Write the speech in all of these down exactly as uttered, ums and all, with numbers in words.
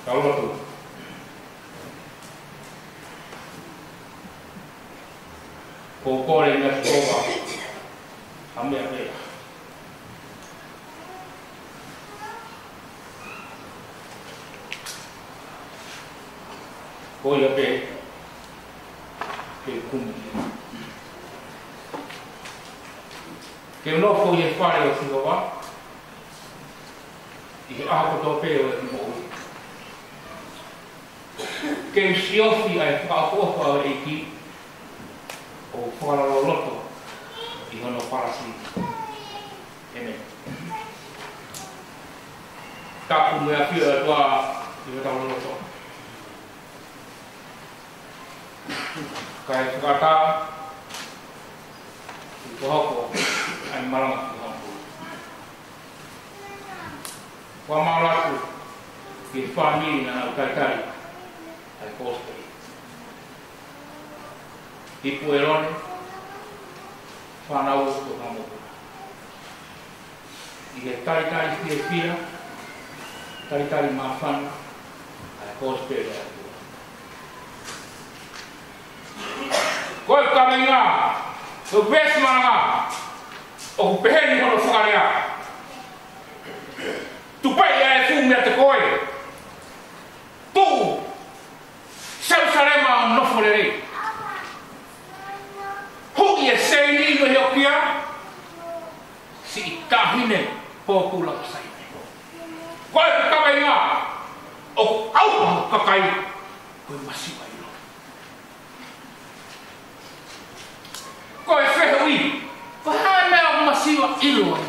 Tau lotu. Ko e kole ʻa Sihova, ʻa e meʻa pē. Ko ia pē ke kumi. Ke u nofo ʻi he fale ʻo Sihova ʻi he ʻaho kotoa pē ʻo ʻeku moʻui. Ke u siofi ʻa e fakaʻofoʻofa ʻo e ʻEiki, ʻo fakalotoloto ʻi hono palasi. ʻĒmeni. Tapu mo e ʻafio ʻa e ʻOtua ʻi hotau lotolotonga. Kae fakaʻatā, ʻi he hoko ʻa e malanga ki hoku. Fakamālō atu ki he fāmili naʻa nau talitali ʻa e kosipeli. Ipu ʻElone, fānau ʻo Tō Kamokula. ʻI he talitali fiefia, talitali māfana, ʻa e kosipeli ʻa e ʻOtua. Ko e kaveinga, ko e veesi malanga, ʻoku pehē ni hono fakalea. Tupaʻi ʻa e fuʻu meʻa te koe. Tuʻu, Selusalema ʻo nofo lelei. Huʻi e seini ʻi he okia, siʻi taʻahine pōpula ʻo Saione. Ko e kaveinga, ʻoku ʻauha hoku kakai, ko e masiva ʻilo. Ko e fehuʻi, ko e hā e meʻa ʻoku masiva ʻilo ai?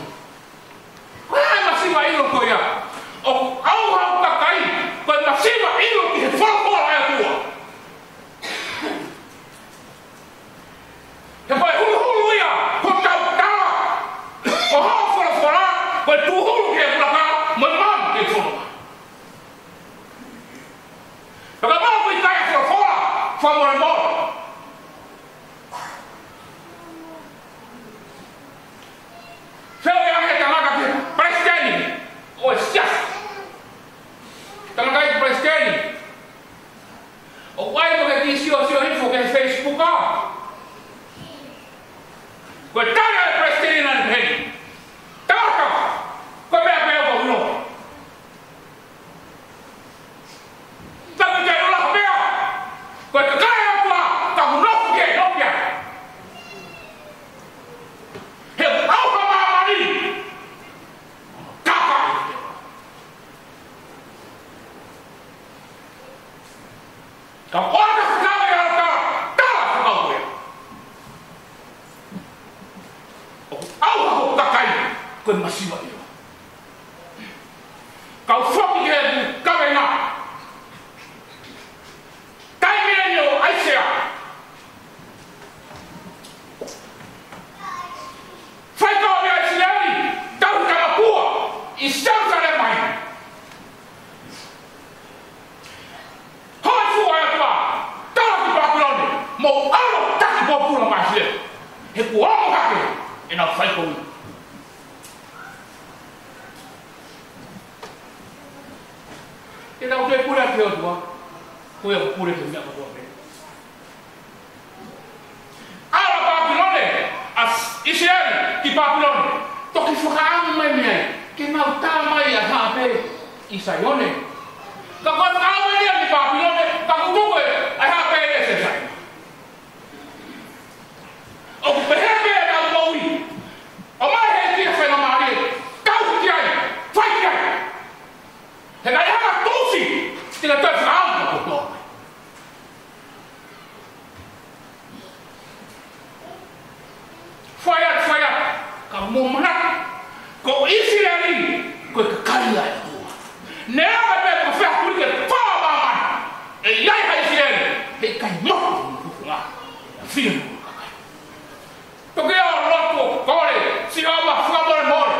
Ko e hā e masiva ʻilo ko ia? ʻOku ʻauha hoku kakai, ko e masiva ʻilo ki he folofola ʻa e ʻOtua. He ko e huluhulu ia, ko e tautala, ko hoʻo folofola, ko e tūhulu ki he fulaka, mo e maama ki he fononga. Pea kapau ʻoku ʻikai ha folofola fakamolemole, fehuʻi ange ʻe he tangata ki he palesiteni ʻo e siasi. Tangataʻeiki palesiteni, ʻoku ʻi ai mo ke kiʻi siosio hifo ki he Facebook ā? Ko e tali ʻa e palesiteni naʻe pehē ni: Tangata, ko e meʻa pē ʻoku ou ʻilo. Ka ʻoku ʻikai ʻilo ha meʻa. Ko e kakai ʻa e ʻOtua, ka ʻoku nofo ki ai, nofo ki ai. He ʻoku ʻauha māmani. Ka ka. Ka ʻoua te ke fekau ʻe he ʻOtua, tala fekau ē. ʻOku ʻauha hoku kakai, ko e masiva ʻilo. Kau foki ki he kaveinga. Taimi ʻeni ʻo ʻAisea. Faitoʻo ʻa ʻIsileli, tauhi kamakua ʻi Selusalema. Hoi fua e ʻOtua, tala ki Papilone, mou ʻalu ʻo taki pōpula mei ʻIsileli. He kuo ongo hake ʻenau faikovi. Te tau toe pule ki he ʻOtua, ko ia ʻoku pule ki he meʻa kotoa pē. ʻAlu ʻa Papilone, ʻa ʻIsileli ki Papilone, toki fakaʻamu mai mei ai, ke nau tā mai ʻa e haʻape ʻi Saione. Ka ko e fakaʻamu mai ia ki Papilone, ka kuo tuku ʻa e haʻape ʻi Saione. ʻOku pehē pē ʻenau moʻui. ʻOmai ʻe he ʻEiki ha faingamālie, tauhi ki ai, fai ki ai. He ʻikai ha tuʻusi te ke toe fakaʻamu kotoa mai. Fai atu, fai atu, ka mou manatu, ko ʻIsileli, ko e kakai ʻa e ʻOtua. Neongo pe ko e hā e kulike fā māmani, ʻe ʻi ai ha ʻIsileli, he ʻikai motu mo kukunga, ʻa e fili mo e kakai. Toki ʻo lotu ʻo kole, Sihova fakamolemole.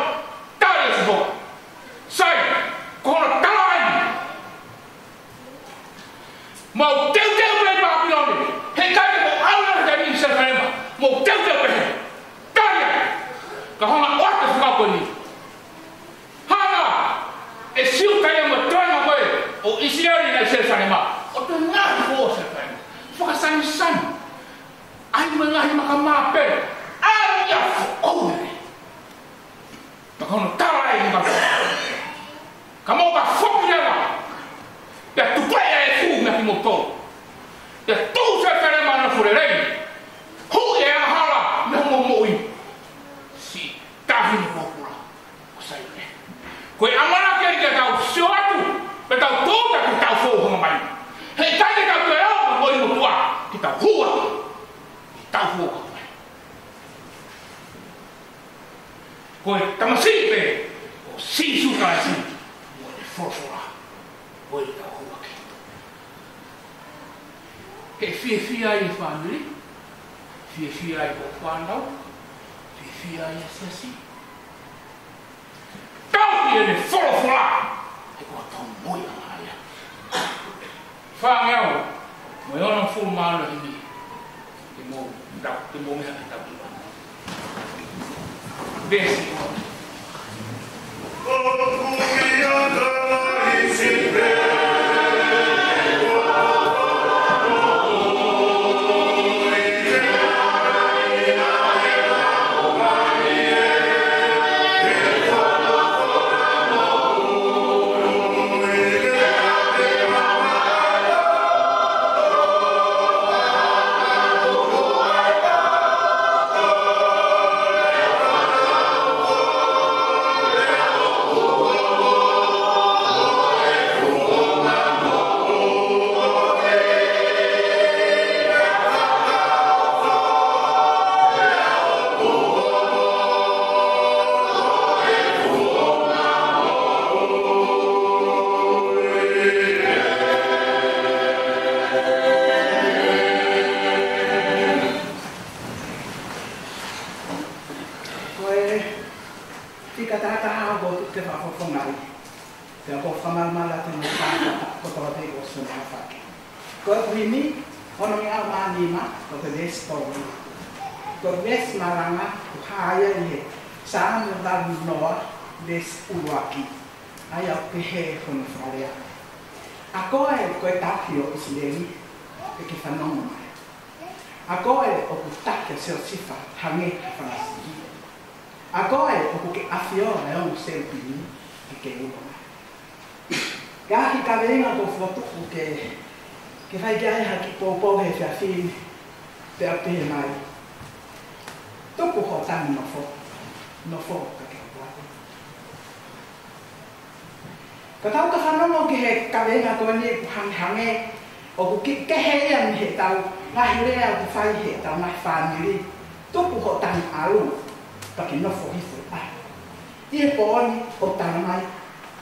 Hanga ʻe Siuta ia mo e toenga ko ē ʻo ʻIsileli naʻe ʻi Selusalema ʻo toe ngaahi foʻou ʻo Selusalema, fakasanisani ai mo e ngaahi maka māpele, ʻa ia foʻou lelei. Pea ko hono tala ʻe he maka, ka mou ka foki leva, pea tuku ʻa e efu mei kimoutolu, pea tuku Selusalema ʻo nofo lelei, hū e angahala mei hoʻomou moʻui. Siʻi taʻahine pōpula ʻo Saione. Ko e ʻamanaki ia ke tau sio atu, pea tau tō atu ki he taʻu foʻou ʻoku hanga mai. Heʻikai ke tau toe ō mo e motuʻa, ke tau hū atu ki he taʻu foʻou ʻoku hanga mai. Ko e tamasiʻi pē ʻo Sīsū Kalaisi mo ʻene folofola, ko ia ke tau hū atu ki ai. Ke fiefia ai e fāmili, fiefia ai hoʻo fānau, fiefia ai e siasi. Tau ki heʻene folofola, he ko e tau moʻui ʻanga ia. Fāngeau mo e onongofulu mā ono himi, ke mou tau, ke mou meʻa ke tau ki ai. Veesi ua. Ko e fika tahataha ʻoku ou tuku ke fakafofongaʻi. Pea ʻoku ou fakamālō atu mo e kāinga kotoa pē ʻoku nau aofaki. Ko e himi hono ngeau mā nima, ko e veesi tolu. Ko e veesi malanga ʻoku hā ia ʻi he Saame valu noa, veesi ʻuluaki. ʻA ia ʻoku pehē hono fakalea: ʻA koe, ko e tauhi ʻo ʻIsileli, ke ke fanongo mai. ʻA koe ʻoku taki ʻa Siosefa hangē ha fanga siʻi. ʻA koe ʻoku ke ʻafioʻi ʻa e ongo selupimi, ke ke ulo mai. Ka ki he kaveinga ʻoku ou fokotuʻu ke, ke fai ki ai ha kiʻi poupou he efiafi ni, pea pehē mai: Tuku hoʻo tangi nofo, nofo ka ke hopo atu. Ka tau ka fanongo ki he kaveinga ko eni, ʻoku hangehangē ʻoku kiʻi kehe ia mei heʻetau ngaahi lea ʻoku fai heʻetau ngaahi fāmili. Tuku hoʻo tangi ʻalu, ka ke nofo hifo ʻi ʻapi. ʻI he pooni ʻoku tala mai: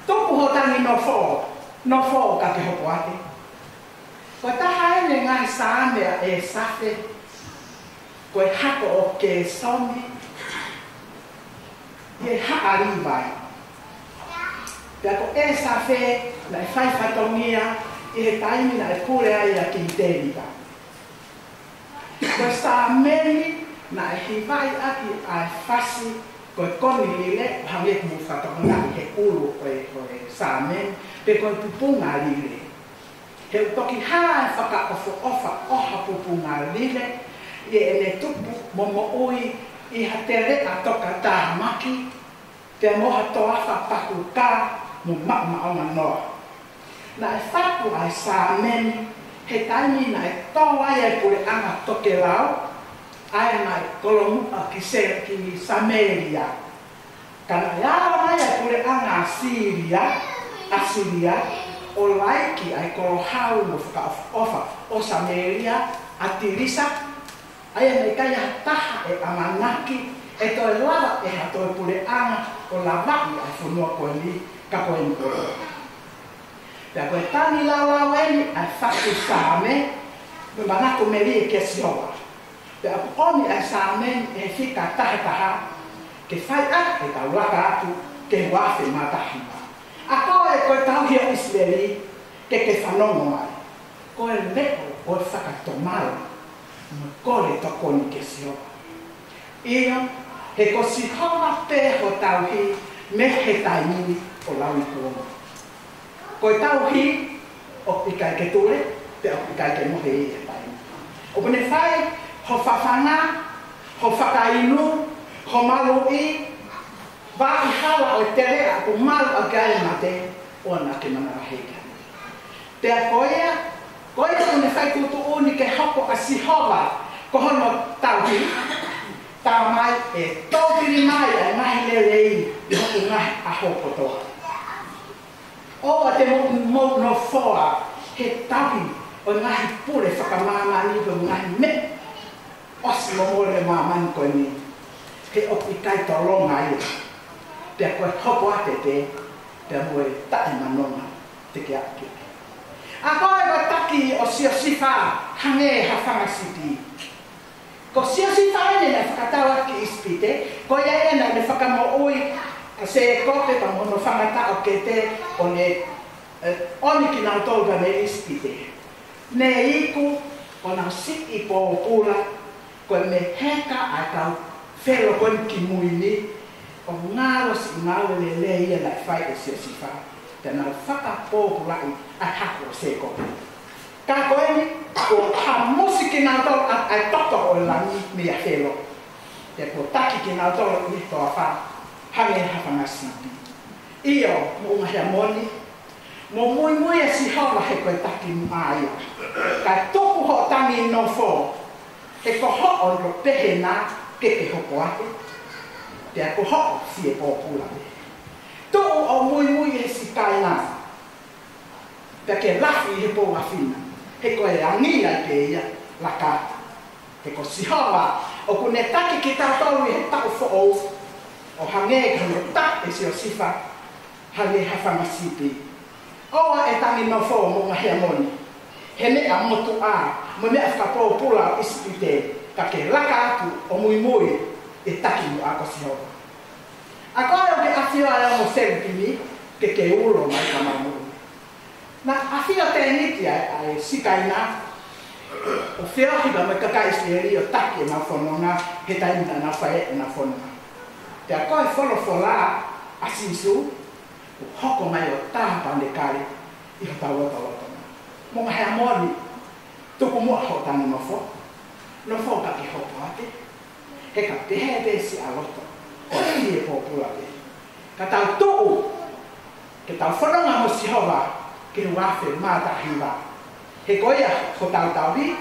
Tuku hoʻo tangi nofo, nofo ka ke hopo atu. Ko e taha eni e ngaahi saame ʻa ʻĒsafe, ko e hako ʻo Kēsoni, ʻi he haʻa Līvai. Pea ko ʻĒsafe naʻe fai fatongia ʻi he taimi naʻe pule ai ʻa Kini Tēvita. Ko e Saame ni naʻe hivaʻi ʻaki ʻa e fasi ko e koni lile, ʻo hangē ko e mou fakatokangaʻi he ʻulu ʻo e, ʻo e Saame ni, pe ko e pupunga lile. He ʻoku toki hā e fakaʻofoʻofa ʻo ha pupunga lile ʻi heʻene tupu mo moʻui ʻi ha teleʻa tokatāmaki, pea mo ha toafa pakukā mo maʻomaʻonga noa. Naʻe fatu ʻa e Saame ni he taimi naʻe tō ai e puleʻanga tokelau, ʻa ia naʻe kolomuʻa ki Se-, ki Samēlia. Ka naʻe ʻalu mai e puleʻanga ʻAsīlia, ʻAsīlia, ʻo laiki ʻa e koloa mo e fakaʻofoʻofa ʻo Samēlia ʻa Tīlisa, ʻa ia naʻe ʻikai ha taha ʻe ʻamanaki ʻe toe lava ʻe ha toe puleʻanga ʻo lavaʻi ʻa e fonua ko eni, ka ko eni ko ē. Pea ko e tangi laulau eni ʻa e fatu Saame, mo e manako melie kia Sihova. Pea ʻoku ʻomi ʻa e Saame ni ʻi he fika tahataha, ke fai ʻaki ʻetau laka atu ki he ua afe mā taha hiva. ʻA koe ko e tauhi ʻo ʻIsileli, ke ke fanongo mai. Ko e leʻo ʻo e fakatomala, mo e kole tokoni kia Sihova. ʻIo, he ko Sihova pē ho tauhi mei he taimi ʻo lauikuonga. Ko e tauhi ʻoku ʻikai ke tule, pea ʻoku ʻikai ke mohe ia he taimi. ʻOku ne fai ho fafanga, ho fakainu, ho maluʻi, vaʻi hala ʻo e teleʻa ʻoku malu ʻaki ai e mate, ʻoua naʻa ke manavahē ki ai. Pea ko ia, ko ia ʻoku ne fai tuʻutuʻuni ke hoko ʻa Sihova ko hono tauhi, tā mai ʻe tōpili mai ʻa e ngaahi lelei ʻi hoku ngaahi ʻaho kotoa. ʻOua te mou, mou nofoa he tauhi ʻo e ngaahi pule fakamāmani pe ngaahi meʻa ʻosi momole ʻa māmani ko eni, he ʻoku ʻikai tolonga ia. Pea ko e hopo ake pē, pea mo e taʻemanonga te ke aʻu ki ai. ʻA koe ko e taki ʻo Siosifa, hangē ha fanga sipi. Ko Siosifa eni naʻe fakatau ʻaki ʻi ʻIsipite, ko ia eni naʻe fakamoʻui ʻa Sēkope pea mo hono fanga taʻokete ʻo ne, ē, ʻomi kinautolu pea mei ʻIsipite. Ne iku ʻo nau siʻi pōpula, ko e meheka ʻa e kau Felo ko eni kimui ni, ʻo ngalo siʻi ngāue lelei ia naʻe fai ʻe Siosifa, pea nau fakapōpulaʻi ʻa e hako ʻo Sēkope. Ka ko eni, kuo hamusi kinautolu ʻa, ʻa e toto ʻo e langi meia Felo. Pea kuo taki kinautolu ʻi he toafa, hangē ha fanga sipi. ʻIo, moʻunga Heamoni, mou muimui ʻa Sihova he ko e taki muʻa ia. Kae tuku hoʻo tangi nofo, he ko hoʻo loto pehē na ke ke hopo ake, pea ko hoʻo fie pōpula pē. Tuʻu ʻo muimui he Sikaina, pea ke lafi he pou ʻafina, he ko e angi ai pē ia, laka atu. He ko Sihova ʻoku ne taki kitautolu ʻi he taʻu foʻou, ʻo hangē ko hono taki ʻe Siosifa, hangē ha fanga sipi. ʻOua ʻe tangi nofo moʻunga Heamoni, he meʻa motuʻa mo e meʻa fakapōpula ʻo ʻIsipite, ka ke laka atu ʻo muimui ʻi he taki muʻa ko Sihova. ʻA koe ʻoku ke ʻafio ai ʻo mo selupimi, ke ke ulo mai ka mamu. Naʻe ʻafio tēniti ʻa e, ʻa e Sikaina, ʻo feohi pea mo e kakai ʻIsileli ʻo taki ʻenau fononga, he taimi naʻa nau fai ai ʻenau fononga. Pea ko e folofola ʻa Sīsū, kuo hoko mai ʻo tā pea ne kali ʻi hotau lotolotonga. Moʻunga Heamoni, tuku muʻa hoʻo tangi nofo, nofo ka ke hopo ake, he ka pehē pē siʻa loto, ko e fie pōpula pē. Ka tau tuʻu, ke tau fononga mo Sihova, ki he uafe matahiva. He ko ia hotau tauhi,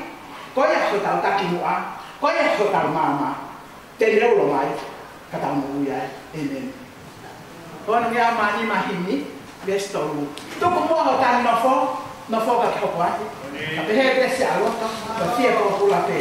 ko ia hotau taki muʻa, ko ia hotau maama. Te ne ulo mai, ka tau moʻui ai. ʻĒmeni. Ko hono ngeau mā nima himi, veesi tolu. Tuku muʻa hoʻo tangi nofo, nofo ka ke hopo ake. Ka pehē pē siʻa loto, ko e fie pōpula pē.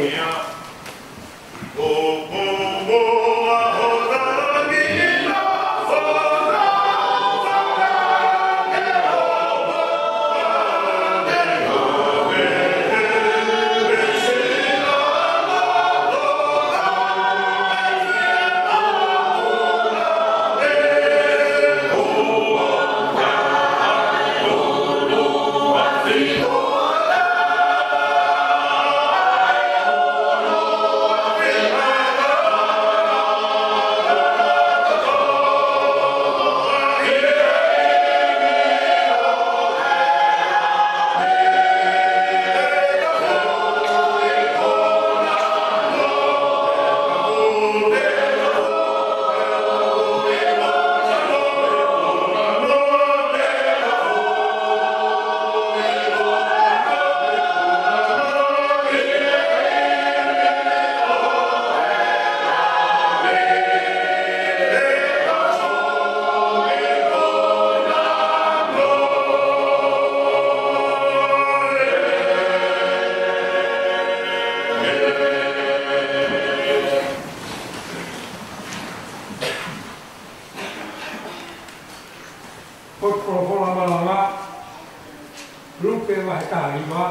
Ko e folofola malanga, Luke vahe taha hiva,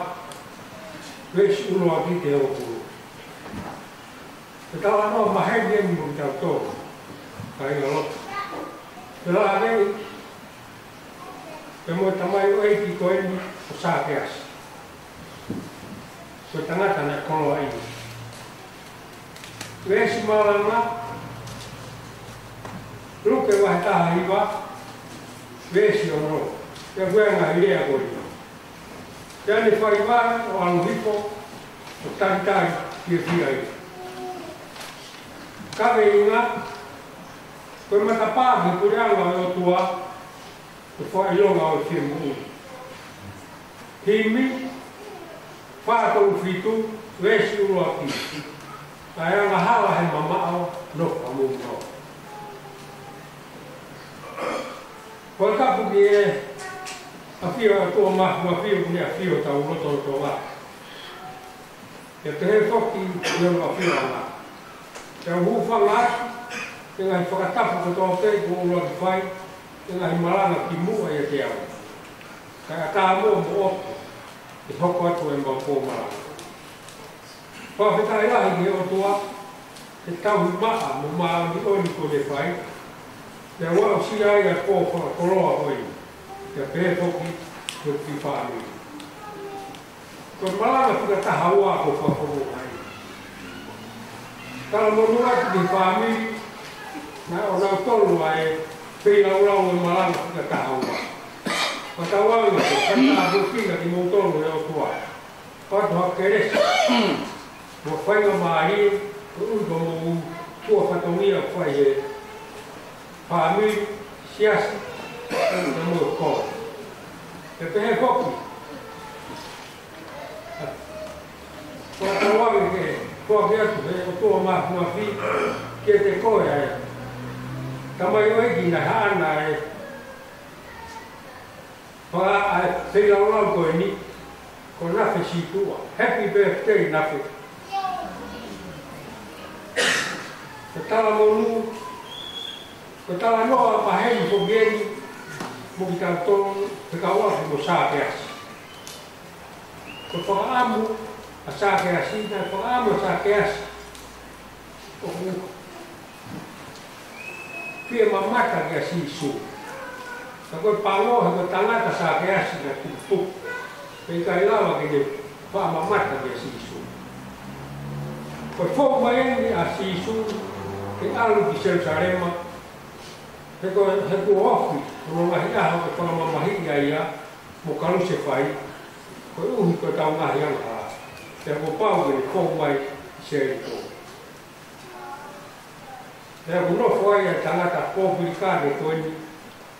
veesi ʻuluaki ki he hongofulu. Ko e talanoa maheni eni mo kitautolu, kāinga lotu. Pea lave pea mo e tamaioʻeiki ko eni ko Sākeasi. Ko e tangata naʻe koloaʻia. Veesi malanga, Luke vahe taha hiva, veesi ono, pea ko e ngaahi lea ko ia. Pea ne fai vave ʻo ʻalu hifo ʻo talitali fiefia ia. Kaveinga: Ko e matapā ki he puleʻanga ʻo e ʻOtua, ko e fakaʻilonga ʻo e fiemoʻui. Himi fā tolu fitu, veesi ʻuluaki. Naʻe angahala he mamaʻo, nofo ʻamui noa. Ko e kapu ki he ʻafio ʻa e ʻOtua Māfimafi ʻoku ne ʻafio ʻi hotau lotolotonga. Pea pehē foki ʻi hono ʻafioʻanga. Pea u hūfanga atu ki he ngaahi fakatapu kotoa pē kuo ʻuluaki fai, ki he ngaahi malanga kimuʻa ʻiate au. Kae ʻatā muʻa mo ʻoku ke hoko atu ʻemau pō malanga. Fakafetaʻi lahi ki he ʻOtua he tauhi maʻa mo māʻoniʻoni kuo ne fai, pea u aʻusia ai ʻa e pō fakakoloa ko eni, pea pehē foki ki hoku kiʻi fāmili. Ko e malanga fika taha ua kuo fakafofongaʻi. Talamonū atu ki he fāmili, naʻe ʻonautolu ʻa e feilaulau ʻo e malanga fika taha ua. Fakatauange ko e fakamālō ʻa kimoutolu ʻe he ʻOtua. Pea ʻoatu ha kelesi mo e faingamālie, koeʻuhi ko hoʻomou tuʻa fatongia ʻoku fai ʻe he fāmili, siasi, pea mo e kolo. Pea pehē foki, fakatauange ke foaki atu ʻe he ʻOtua Māfimafi kiate koe ʻa e tamaioʻeiki naʻe haʻana ʻa e faka-, ʻa e feilaulau ko eni, ko Nafe Sītuʻa. Happy birthday, Nafe. Ko e talamonū, ko e talanoa maheni foki eni mo kitautolu, fekauʻaki mo Sākeasi. Ko e fakaʻamu ʻa Sākeasi, naʻe fakaʻamu ʻa Sākeasi ʻoku fie mamata kia Sīsū. Ka ko e pango, he ko e tangata ʻa Sākeasi naʻe pukupuku, pea ʻikai lava ke ne faʻa mamata kia Sīsū. Ko e fou mai eni ʻa Sīsū ke ʻalu ki Selusalema, he ko, he kuo ofi hono ngaahi ʻaho ke fakamamahiʻi ai ia mo kalusefai, koeʻuhi ko ʻetau ngaahi angahala, pea kuo pau ke ne fou mai ʻi Seliko. Pea ʻoku nofo ai ʻa e tangata pōpilikane ko eni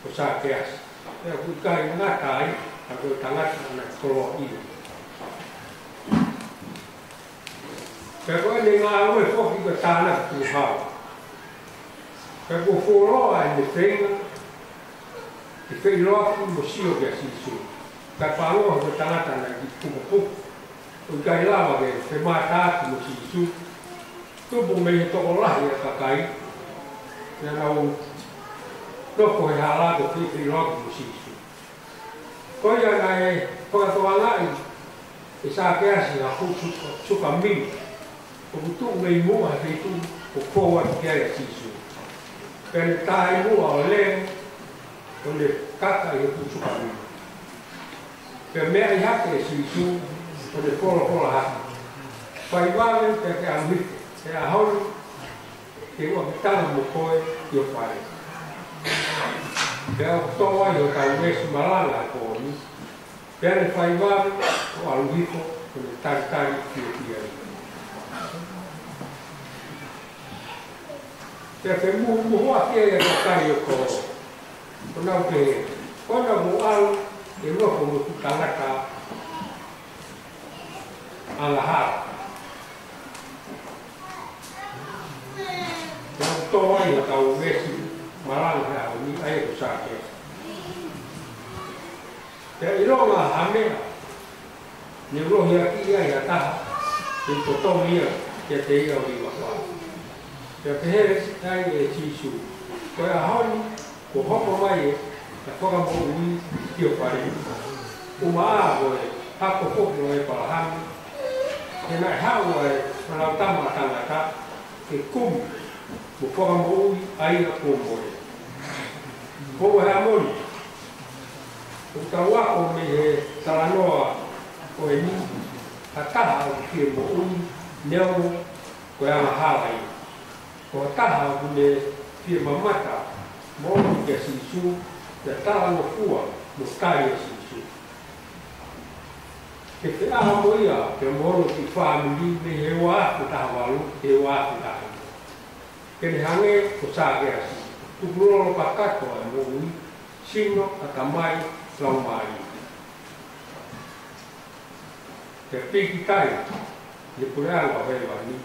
ko Sākeasi. Pea ʻoku ʻikai ngata ai, ka ko e tangata naʻe koloaʻia. Pea ko ʻene ngāue foki ko e tānaki tuʻuhau. Pea kuo fuoloa ʻene feinga ke feʻiloaki mo sio kia Sīsū. Ka pango, he ko e tangata naʻe kiʻi pukupuku, ʻo ʻikai lava ke femātaaki mo Sīsū. Tupu mei he tokolahi ʻa e kakai, naʻa nau nofo he hala ko e feʻiloaki mo Sīsū. Ko ia naʻe fakatokangaʻi ʻe Sākeasi ha fuʻu suka, suka mini ʻoku tuʻu mei muʻa he feituʻu ʻoku fou atu ki ai ʻa Sīsū. Pea ne tā ʻi muʻa ʻo lele, ʻo ne kaka ʻi he fuʻu suka mini. Pea meaʻi hake ʻe Sīsū, ʻo ne folofola hake: Fai vave pea ke ʻalu hifo, he ʻaho ni te u ʻalu ʻo tala mo koe ʻi ho fale. Pea ʻoku tō ai hotau veesi malanga he pō ni. Pea ne fai vave ʻo ʻalu hifo, ʻo ne talitali fiefia ia. Pea femuhumuhu ʻaki ʻa e kakai ʻo e kolo, ʻo nau pehē: Ko ena kuo ʻalu ke nofo mo e fuʻu tangata angahala. Pea ʻoku tō ai hotau veesi malanga he ʻaho ni, ʻa ia ko Sākeasi. Pea ʻilonga ha meʻa ne u lohiakiʻi ai ha taha, te u totongi ia kiate ia ʻo liva fā. Pea pehē ai ʻe Sīsū: Ko e ʻaho ni kuo hoko mai ʻa e fakamoʻui ki ho fale. ʻUmaʻā ko e hako foki ʻo ʻĒpalahame, he naʻe haʻu ʻa e Fanautama ʻa Tangata ke kumi mo fakamoʻui ʻa ia kuo mole. Ko e hā moʻoni, ʻoku tau ako mei he talanoa ko eni ha taha ʻoku fie moʻui neongo ko e angahala ia. Ko ha taha ʻoku ne fie mamata Moʻoni kia Sīsū, pea talangofua mo tali ʻa Sīsū. Ke feʻao mo ia, pea mo hono kiʻi fāmili mei he ua afe taha valu ki he ua afe taha nima. Ke ne hangē ko Sākeasi, tukulolo kakato ʻa e moʻui, sino, ʻatamai, laumālie. Pea pīkitai ʻi he puleʻanga ʻo hēvani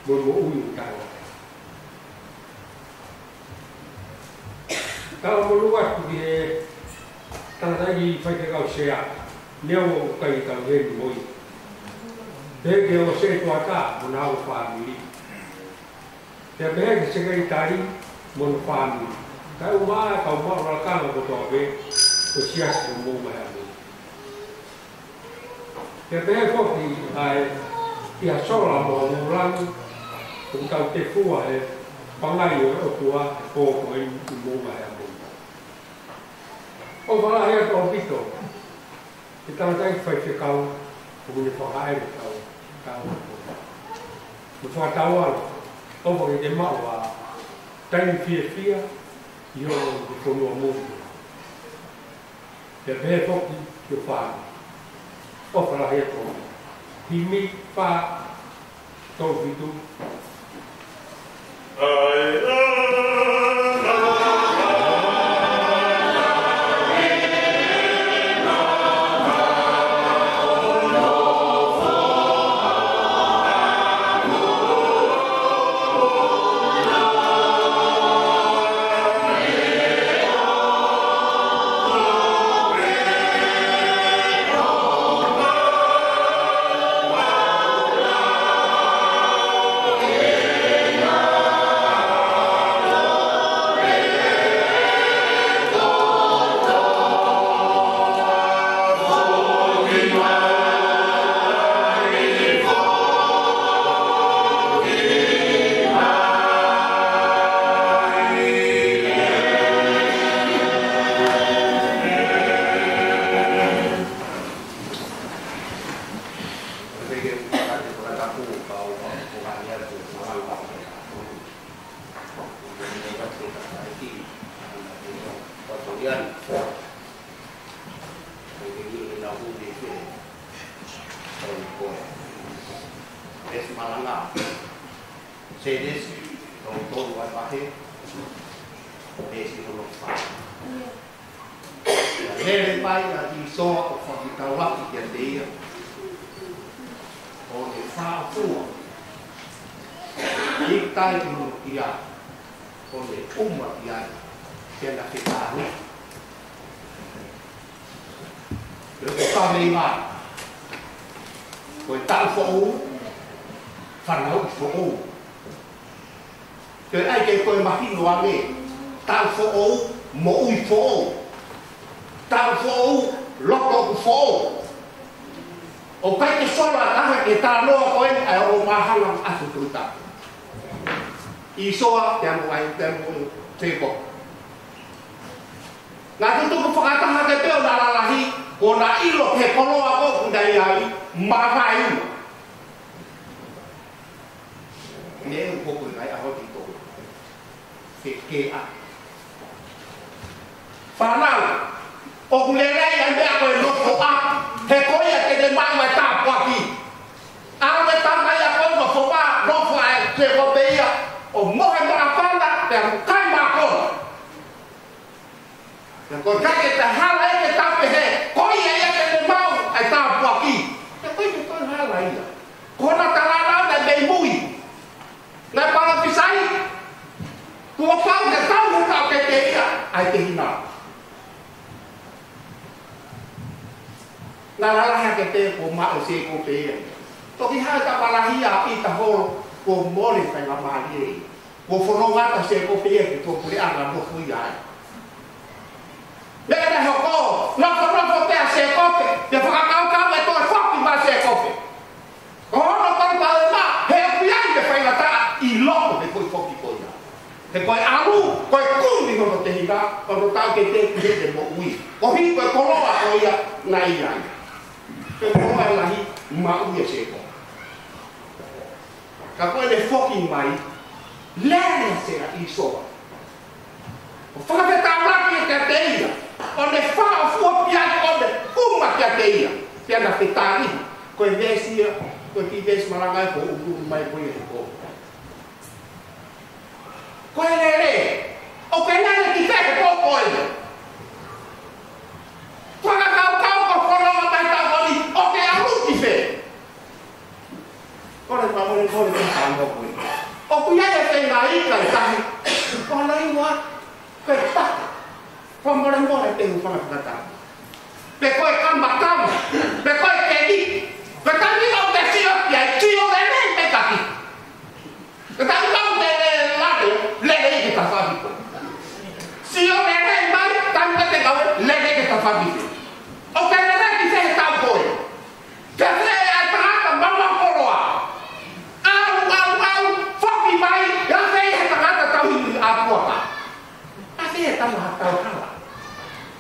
mo e moʻui ʻoku taʻengata. Talamonū atu ki he tangataʻeiki faifekau sea, neongo ʻoku ʻikai ke tau ʻi heni mo ia. Pehē ki he ongo sētuata mo hona ongo fāmili. Pea pehē ki he sekelitali mo hono fāmili. Kae ʻumaʻā e kau maʻu lakanga kotoa pē ʻo e siasi ʻo Moʻunga Heamoni. Pea pehē foki ʻa e ʻi ha sola mo ha vūlangi, ʻoku tau tefua he pangai ʻo e ʻOtua he pō ko eni ʻi Moʻunga Heamoni. ʻOfa lahi atu ʻaupito ki he tangataʻeiki faifekau ʻoku ne fakaʻamu tau, tau. Mo fakatauange, ʻofa ke te maʻu ha taimi fiefia ʻi hoʻo fonua motu. Pea pehē foki ki ho fānau. ʻOfa lahi atu. Himi fā tolu fitu. Sēnesi, tolu tolu ʻa e vahe, veesi hono fā. Pea lele mai ʻa ʻĪsoa ʻo fakafetaʻi kiate ia, ʻo ne fāʻofua, ʻikai ki hono kia, ʻo ne ʻuma ki ai, pea na fetaulaki. Pea ko e kaveinga, ko e taʻu foʻou, fanauʻi foʻou. Pea ʻai ke toe mahino ange, taʻu foʻou, moʻui foʻou. Taʻu foʻou, loto ʻoku foʻou. ʻOku ʻikai ke sola taha ki he talanoa ko eni ʻa e ʻOhomohe Māhanga ʻa e Tohi Tapu. ʻĪsoa, pea mo ai, pea mo Sēkope. Naʻa tutuku fakataha ke pehē ʻo na lalahi, ko na ʻilo ki he koloa ko ē ʻoku na ʻi ai, mavaeua. Neʻe ʻoku hoko ʻi he ngaahi ʻaho ni ʻi tō. Ke ke a. Fānau, ʻoku lelei ʻa e meʻa ko e nofoʻa, he ko ia te ne maʻu ʻa e tāpuaki. ʻAlu e tama ia ko ē ʻo nofo mā, nofo ʻa e Sēkope ia, ʻo mohe māfana, pea mo kai mākona. Pea ko e ʻikai ke toe hala ia ke tau pehē, ko ia ia te ne maʻu ʻa e tāpuaki. Pea ko e ʻikai ke toe hala ia. Ko hona talanoa naʻe mei mui. Naʻe palōfisai, kuo pau ke tau heka ʻo pehē ia, ʻa e tehina. Naʻe lalahi hake pē kuo maʻu ʻe Sēkope ia. Toki haʻu e tama lahi ia ʻi tahi holo, kuo mole faingamālie ia. Kuo fononga atu ʻa Sēkope ia ki tuʻa puleʻanga nofo ia ai. Meʻa naʻe hoko, nofonofo pē ʻa Sēkope, pea fakakaukau ʻe toe foki mai ʻa Sēkope. Ko hono palopalema, he ʻoku ʻi ai e faingataʻa ʻi loto he foʻi foki ko ia. He ko e ʻalu, ko e kumi hono tehina, ko hono taʻokete ki heʻene moʻui. Koeʻuhi ko e koloa ko ia naʻe ʻi ai. Ko e koloa lahi maʻu ia ʻe Sēkope. Ka ko ʻene foki mai, lele ʻa Sē-, ʻa ʻĪsoa. ʻO fakafetaulaki kiate ia, ʻo ne fāʻofua pea ʻo ne uma kiate ia. Pea na fetali, ko e veesi ia, ko e kiʻi veesi malanga ia ko e ʻuhinga mai ko ia he pō. Ko e lele, ʻoku ke lele ki fē he pō ko ia? Fakakaukau ko e fononga mai tau ko eni, ʻoku ke ʻalu ki fē? Ko e fakamolemole ke tau ʻalu ko ē. ʻOku ʻi ai e feinga ika ʻe taha. Ko e lele ua, ko e paka. Fakamolemole te u fakafeʻiloaki. Pe ko e kamakama, pe ko e keki. Pe ko e taimi ʻoku ke sio ki ai, sio lelei pē taki. Ko e taimi ʻoku ke lele, lelei ke tafaʻaki koe. Sio lelei mai, taimi ʻoku ke kau, lelei ke tafaʻaki koe. ʻOku ke lele ki fē he taʻu ko ē? Ke fē ʻa e tangata maʻu koloa? ʻAlu, ʻalu, ʻalu, foki mai, ʻa fē he tangata tauhi ʻapuaka? ʻA fē he tama tauhala?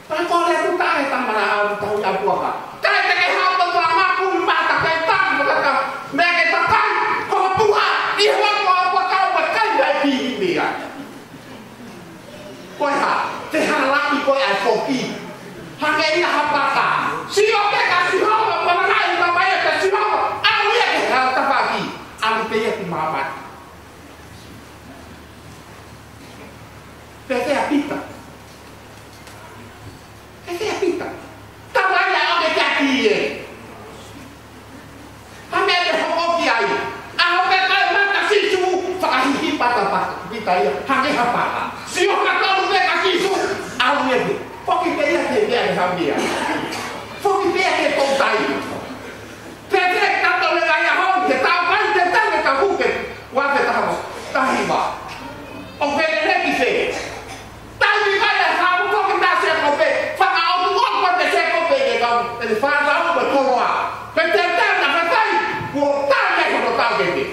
Pea ko e lele ʻuta he tama ʻalu tauhi ʻapuaka. Kae te ke haʻu ʻo tuʻu ʻo maku mata kai taku mata ka, meʻa ke takai, ko e tuha, ʻi he ʻapuaka, ʻapuaka, ʻapuaka, kai, kai, pihi, meʻa. Ko e hā, te hala ki ko e ʻai foki. Hangē ia ha paka. Sio pē kia Sihova, palangaʻi mai ʻe Sihova. ʻAlu ia ki ha tafaʻaki. ʻAlu pē ia ki māmani. Pehē ʻa Pita. Pehē ʻa Pita. Tau ai ʻa ʻoke kia ki e. Ha meʻa te hoko ki ai. ʻAho pē ko e mata Sīsū, fakahihi pata pata. Pita ia, hangē ha paka. Sio ha kau pē kia Sīsū, ʻalu ia pē. Foki pē ia ki he meʻa ʻe ha meʻa. Foki pē ia ki he toutai. Pea te tau tau le ngai a hau, te tau kai, te tau le tau huke. Ua te tau, tahi ma. ʻOku ke lele ki fē? Taimi ko ē ʻe hau ko ke tā Sēkope, fakaʻotuʻotu ko te Sēkope ke kau, ʻe te fānau ko e koloa. Pea te tau na ka tai, kuo tā mei hono tau ke te.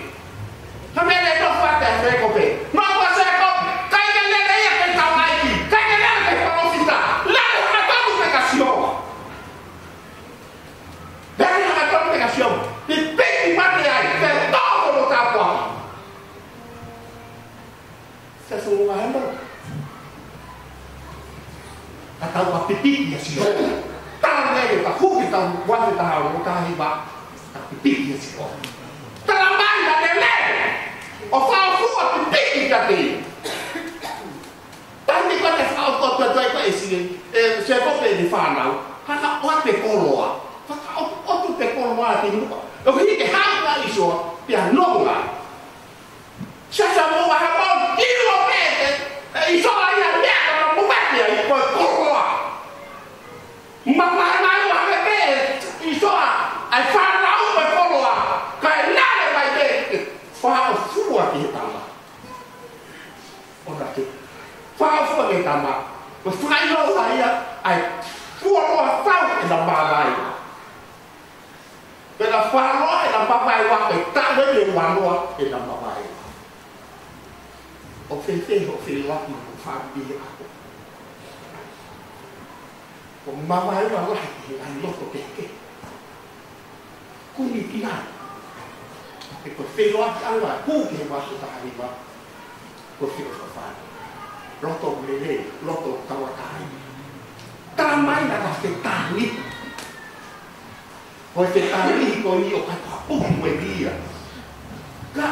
Ka mele no fate a Sēkope. No ko Sēkope, kai ke lele ia ke tau ai ki, kai ke lele ke palōfita, lele ha tau ke ka sio. Lele ha tau ke ka sio. Pipiki mate ai, ke tau ko no tau. Sa sunga hemo. Ka tau ka pipiki ʻa Sihova. Tala mai ka huki tau ua te taha o tahi ma. Ka pipiki ʻa Sihova. Tala mai na lele. ʻO fāʻofua pipiki kiate ia. Taimi ko ē te fāʻofua tuai ko ē ʻe Sēkope ʻene fānau. Hanga ʻo ʻoatu e koloa. Fakaʻotuʻotu e koloa ki muʻa. ʻO hiki ke hanga ʻe ʻIsoa. Pea nonga. Sasa mo wa ha pau, ʻilo pē ʻe ʻIsoa ia meʻa ka mo mate ai ko e koloa. Mamahi mai wa ke pē ʻe ʻIsoa, ʻa e fānau ko e koloa, kae lele mai pē, fāʻofua ki he tama. ʻO na ke, fāʻofua ki he tama, ko e fāʻofua ia, ʻa e fuoloa fau ʻe na mavaeua. Pea na fuoloa ʻe na mavaeua, pea taʻu ʻe uanoa ʻe na mavaeua. ʻOku fēfē hoʻo feʻiloaki mo e fāmili ʻaʻau? ʻOku mavaeua lahi ki he ngaahi loto kehekehe. Kumi ki ai. He ko e feʻiloakiʻanga, hū ki he vahe taha nima. Ko e feʻofoʻofani. Loto lelei, loto tauʻatāina. Tala mai na ka fetali. Ko e fetali ko eni ʻoku ʻikai ko ha puhi mo e lia. Ka,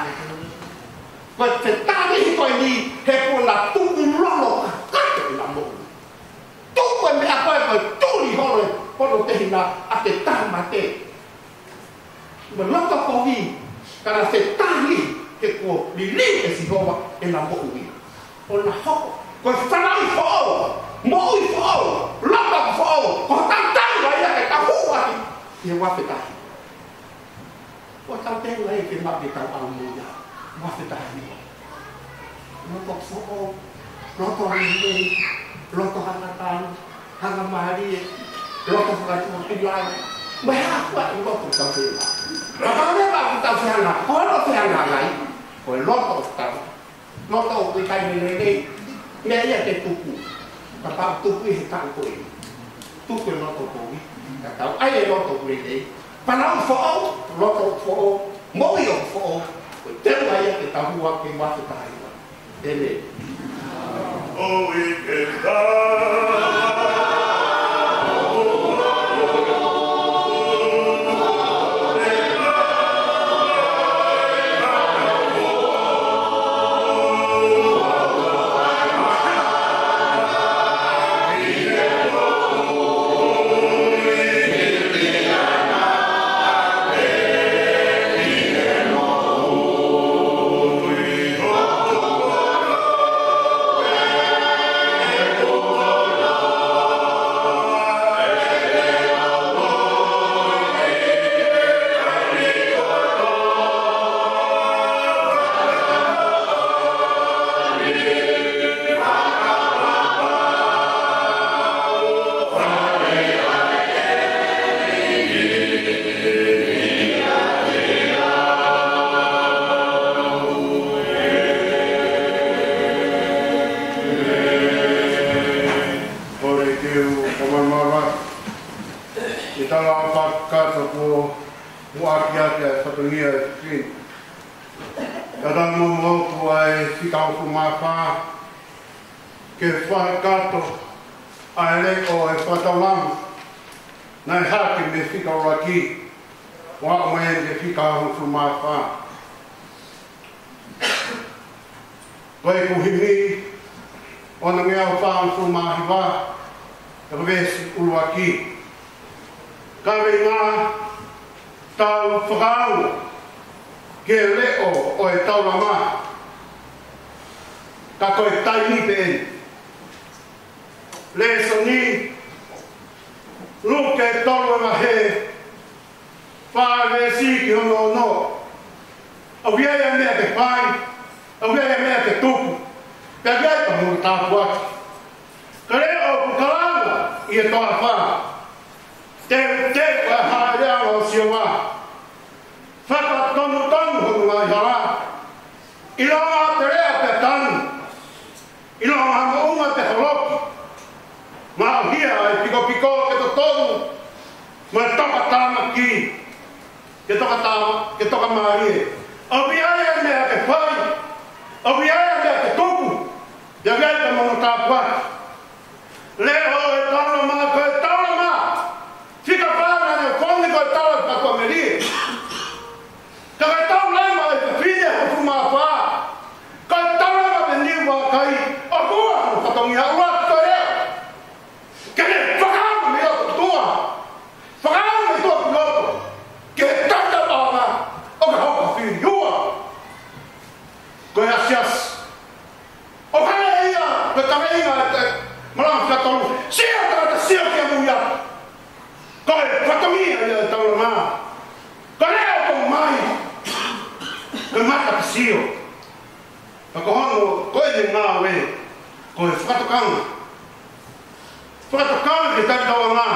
ko e fetali ko eni he kuo na tukulolo kakato ʻena moʻui. Tuku e meʻa ko ē ko e tuli holo, holo tehina ʻa e tāmate. Mo e loto kovi, ka na fetali he kuo liliu ʻe Sihova ʻena moʻui. ʻO na hoko, ko e fanauʻi foʻou, moʻui foʻou, loto foʻou, ko e tautau ai ia ke tau hū ʻaki, ʻi he ua fetahi. Ko e tautau ai ke maʻu ke tau ʻalu mo ia, ua fetahi. Loto foʻou, loto lelei, loto hangatonu, hangamālie, loto fakatuʻamelie. Mo e hā fua e loto tau fela. Ka tau leva ʻo tau fehangahangai, ko hono fehangahangai, ko e loto ʻoku tau. Loto ʻoku ʻikai lelei, meʻa ia ke tuku. Kapau tuku ʻi he taʻu ko ē. Tuku e loto kovi. Ka tau ʻai e loto ʻoku lelei. Fanauʻi foʻou, loto foʻou, moʻui ʻoku foʻou. Ko e teu ai ia ke tau hū ʻaki e ua fetahi. ʻĒmeni. Kole ke u fakamālō atu ʻi he tala fakakakato kuo u ʻaki ʻa e fatongia ʻo e fefine. Kae ʻatā moʻoku ʻa e fika hongofulu mā fā ke fakakakato ʻa e leʻo ʻo e fakataulama naʻe hake mei he fika ʻuluaki ʻo aʻu mai ki he fika hongofulu mā fā. Ko ʻeku himi ʻoku ngeau fā hongofulu mā hiva, ʻa e veesi ʻuluaki. Kaveinga: Tau fakaongo ki he leʻo ʻo e taulama, ka ko e taimi pē eni. Lēsoni, Luke tolu, vahe fā, veesi ki hono ono. ʻOku ʻi ai ʻa e meʻa ke fai, ʻoku ʻi ai ʻa e meʻa ke tuku, pea ʻoku ʻi ai pē hono tāpuaki. Ka ko e leʻo ʻoku kalanga ʻi he toafa, teuteu ʻa e hāʻeleʻanga ʻo Sihova, fakatonutonu hono ngaahi hala, ʻilonga ʻoku lea pea tanu, ʻilonga moʻunga pea holoki, maʻu hia ʻa e pikopiko ke totonu, mo e tokatāmaki ke toka tā-, ke toka mālie. ʻOku ʻi ai ʻa e meʻa ke fai, ʻoku ʻi ai ʻa e meʻa ke tuku, pea ʻoku ʻi ai pē hono tāpuaki. Leʻo ʻo e taulama, ko e taulama fika fā naʻe fonu ko e taulama fakamelie. Ka ko e taulama ʻo e fefine hongofulu mā fā, ko e taulama pē eni ʻoku ʻikai, ʻoku ua hono fatongia, ʻuluaki ko e leʻo. Ke ne fakaongo mei loto ʻOtua, fakaongo mei tuʻa ki loto, ke tata paonga ʻo ka hoko fili. Ua, ko e asiasi. ʻOku hanga ia, ko e kaveinga ʻo e malanga fika tolu, sio tangata, sio ki he moʻui. Ko e fatongia ia ʻo e taulama, ko e leʻo ʻoku ʻomai, ko e mata ke sio. Ka ko hono, ko ʻene ngāue, ko e fakatokanga. Fakatokanga ki he talitauʻanga.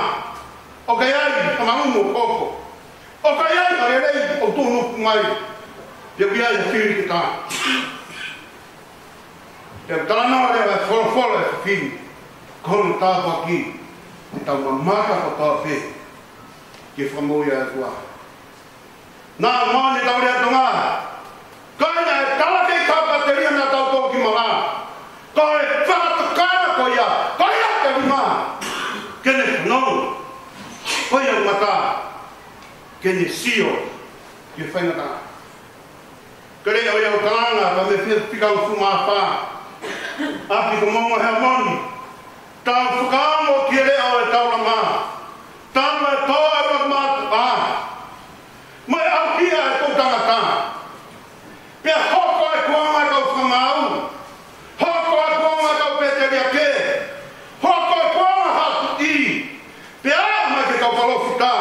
ʻOku ʻi ai ha malumu ʻoku hoko, ʻoku ʻi ai ha lelei ʻoku tuʻunuku mai, pea ʻoku ʻi ai ha fili ke tā. Pea talanoa leva ʻa e folofola ʻo e fefine, ko hono tāpuaki ke tau mamata kotoa pē ki he fakamoʻui ʻa e ʻOtua. Naʻa mo ʻetau lea Tonga, ko ia naʻe tala ke tau kātaki ʻa e tau tō ki mala. Ko e fakatokanga ko ia, ko ia te lima, ke ne fanongo, ko ia mata, ke ne sio ki he faingataʻa. Ko e leʻo ia ʻoku kalanga, ka mei he fika hongofulu mā fā, ʻapi ko Momo Heamoni, tau fakaongo ki he leʻo ʻo e taulama, taulama ʻe tō ʻa e mātuʻa, mo e ʻauhia ʻa e toʻutangata, pea hoko ʻa e kuonga ʻo e kau fakamaau, hoko ʻa e kuonga ʻo e kau pēteliake, hoko ʻa e kuonga ʻo e haʻa tuʻi, pea aʻu mai ki he kau palōfita.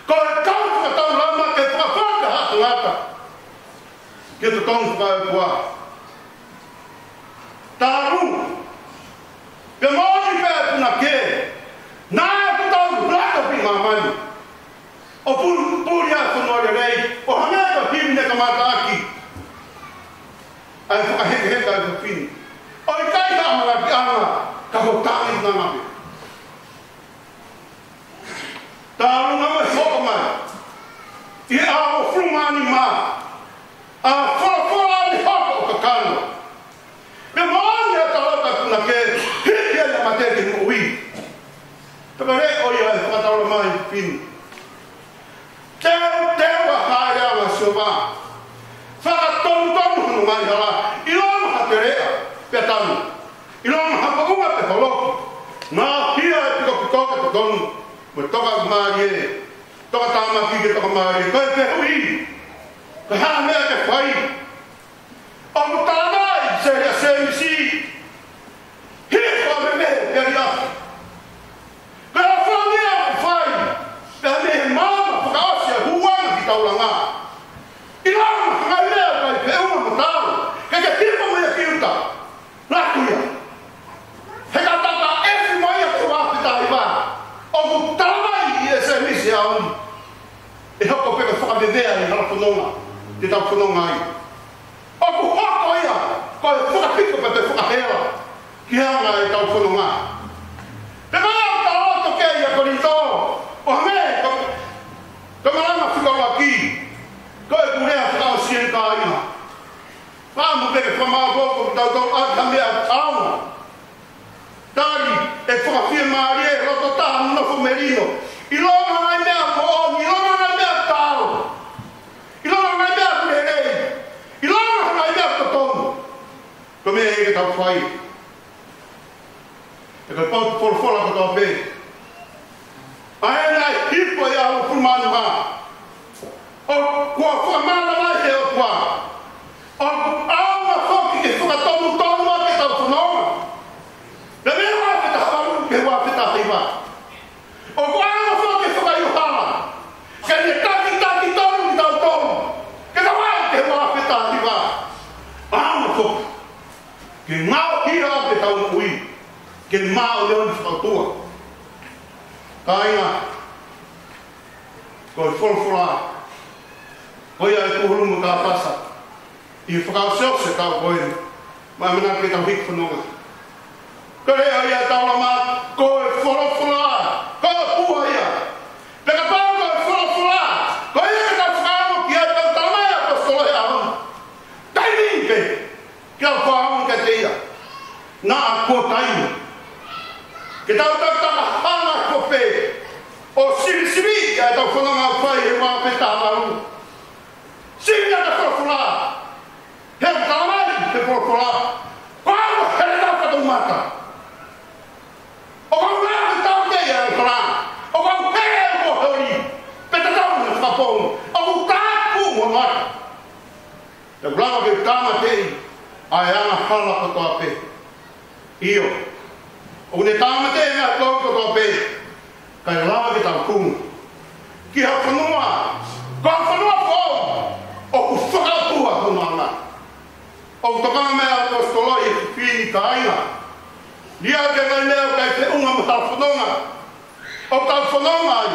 Ko e kau fakataulama ke fakafata ha tangata ke totonu fakaʻauha. Talu, pea moʻoni pē ʻa e punake, naʻe ʻoku tau lato ʻi māmani ʻo pul-, puli ʻa e fonua lelei, ʻo hangē ko e himi naʻe kamata ʻaki ʻa e fakahekeheka ʻa e fefine. ʻOku ʻikai ha malakiʻanga, ka ko e tānaki nana pē. Talu naʻa mo e hoko mai ʻi he ʻaho hongofulu mā nima, ʻa e folofola ni hoko ʻo kakano. Pea moʻoni ʻa e tau Teuteu ʻa e ngaahi lea ʻa Sihova. Fakatonutonu hono ngaahi hala ʻi loto ha teleʻa pea tanu, ʻi loto ha moʻunga pea holoki. Ngaohi ʻa e pikopiko ke totonu, mo e tokamālie, tokatāmaki ke tokamālie. Ko e fehuʻi, ko e hā e meʻa ke fai? ʻOku talamai ʻe Sēmisi, hifo ʻa e meʻa ke ʻalu. Ko e faʻahinga ʻoku fai, pea mei he maama fakaʻosi ʻa e huanga ki taulanga. ʻI loto ha ngaahi lea ʻoku ʻikai feʻunga mo taau, ke ke hifo mo ia ki ʻuta. Laku ia. He ka tata efi mo ia ki he ua afe taha hiva. ʻOku talamai ʻe Sēmisi ʻaho ni, ʻe hoko pē ko e fakavevea ʻi he hala fononga te tau fononga ai. ʻOku hoko ia ko e fakapiko pea mo e fakahela ki he anga ʻetau fononga. Pea ʻoku tau loto ki ai ʻia Kolinitō, ʻo hangē ko, ko e malanga fika ʻuluaki, ko ʻeku lea fakaʻosi eni, kāinga. Fakaʻamu pē ke fakamāʻopoʻopo kitautolu ʻaki ha meʻa ʻaonga. Tali ʻe he fakafiemālie, loto taha, nofo melino. ʻI loto ha ngaahi meʻa moʻoni, ʻi loto ha ngaahi meʻa taau, ʻi loto ha ngaahi meʻa lelei, ʻi loto ha ngaahi meʻa totonu, ko e meʻa ia ke tau fai. He ko e potu folofola kotoa pē, ʻa ē naʻe hifo ʻi he ʻaho hongofulu mā nima, ʻoku fakamālō mai he ʻOtua. ʻOku ʻaonga foki ke fakatonutonu ʻaki ʻetau fononga. Pea mei he ua afe taha valu ki he ua afe taha hiva, ʻoku ʻaonga foki ke fakaʻilo hala, ke ne takitaki tonu kitautolu ke tau aʻu ki he ua afe taha hiva. ʻAonga foki ke ngaohi ʻaki ʻetau moʻui ke māʻoniʻoni fakaʻotua. Kāinga, ko e folofola, ko ia ʻe tūhulu mo kāpasa ʻi he fakaʻosiʻosi ʻo e taʻu ko eni, mo e ʻamanaki ke tau hiki fononga. Ko e lea ia ʻa e Taulamā, ko e folofola, ko e ʻOtua ia. Pea kapau ko e folofola, ko ia ke tau fakaʻamu ki ai, pea talamai ʻe he ʻaposetolo he ʻaho ni, taimi pē ke tau fakaʻamu kiate ia, naʻa kuo taimi ke tau takitaki hala kope ʻo sivisiviʻi ʻetau fononga ʻoku fai he ua afe taha valu. Sivi ʻa e folofola. He ʻoku talamai ʻe he folofola, ko au ʻoku heletā fakatoumata. ʻOku ou lea ʻo tautea ʻa e hala. ʻOku ou hele ʻo holi, pea tatau mo e fakapō. ʻOku ou tāpuaki ʻa e mata. Te u lava ke tāmateʻi ʻa e angahala kotoa pē. ʻIo, ʻoku ne tāmateʻi ʻa e ngaahi kovi kotoa pē, kae lava ke tau tuʻu ki ha fonua, ko ha fonua foʻou ʻoku fakaʻotua hono anga. ʻOku tokanga mai ʻa e ʻaposetolo ʻi he fefine, kāinga, liʻaki ʻa e ngaahi meʻa ʻoku ʻikai feʻunga mo e hala fononga ʻoku tau fononga ai.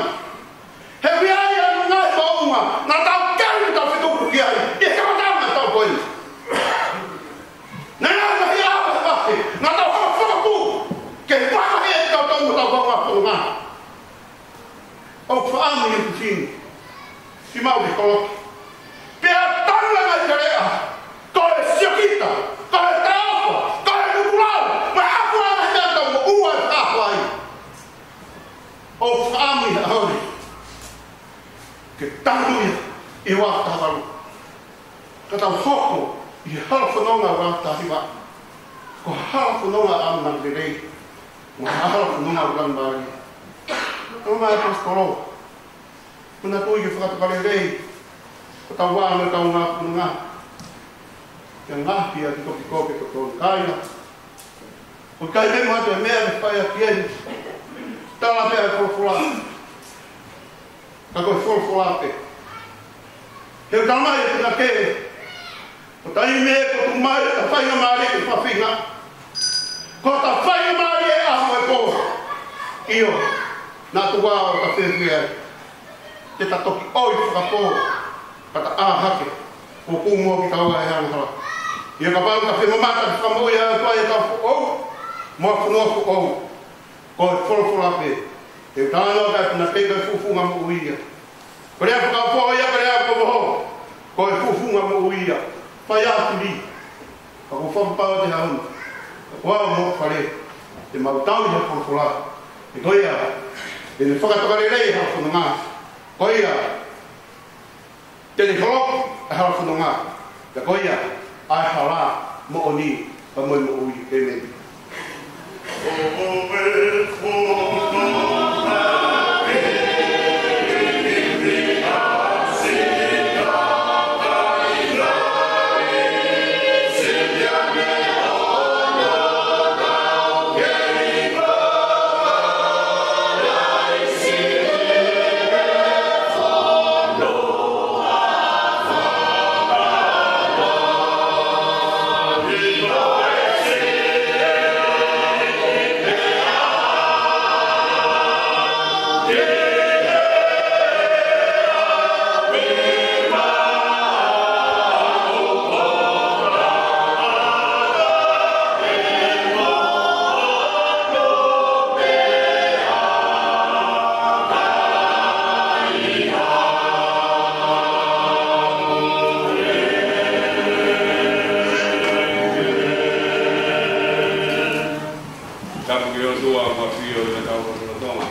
He ʻoku ʻi ai ʻa e ngaahi moʻunga naʻa tau keli mo tau fetuku ki ai ʻi he kamataʻanga ʻo e taʻu ko eni. Naʻe ʻi ai e ngaahi ʻaho he vahe naʻa tau hanga ʻo fakapū ke vahe ʻetau tau mo tau kau ngā fononga. ʻOku fakaʻamu ʻe he fefine, siʻi maʻu ke holoki. Pea tanu e ngaahi teleʻa, ko e siokita, ko e taʻofa, ko e nukulau, mo e ʻafu ʻa e ngaahi meʻa ʻoku tau moʻua ʻi he ʻaho ai. ʻOku fakaʻamu ʻe he ʻaho ni ke tanu ia ʻi he ua afe taha valu, ka tau hoko ʻi he hala fononga ua afe taha hiva ko ha hala fononga ʻamanaki lelei, mo ha hala fononga ʻoku laumālie. Talamai ʻe he ʻaposetolo, manatuʻi ke fakatoka lelei hotau vā mo ʻetau ngā fononga, ke ngaohi ʻa e pikopiko ke totonu. Kāinga, ʻoku ʻikai ke ʻi ai ha meʻa ke fai ʻaki eni. Tala pē ʻa e folofola, ka ko e folofola pē. He ʻoku talamai ʻe he punake, ko e taimi ʻe tuku mai ʻa e faingamālie ki he fefine, ko e faingamālie ʻa e ʻaho mo e pō. ʻIo, naʻa tuku ʻo tafefe ai. Te ta toki ʻoi fakapō, ka ta ʻā hake, ʻo kū mo kitaua he angahala. ʻIo, kapau te ta fie mamata ki he fakamoʻui ʻa e ʻOtua ʻi he taʻu foʻou mo ha fonua foʻou, ko e folofola pē. He ʻoku talanoa ki ai ʻa e punake, ko e fufunga moʻui ia. Ko e lea fakaofo ia, ko e lea fakaofo, ko e fufunga moʻui ia. Fai ʻa e fili. Ka ʻoku ou fakapapau ʻe he ʻaho ni, ka ko au mo hoku fale, te mau tauhi ʻa e folofola. He ko ia Te ne fakatokalelei e hala fononga. Ko ia, te ne holoki e hala fononga. Pea ko ia ʻa e hala moʻoni, pea mo e moʻui. ʻĒmeni. Tapu ki he ʻOtua ʻoku ʻafio ʻi hotau lotolotonga.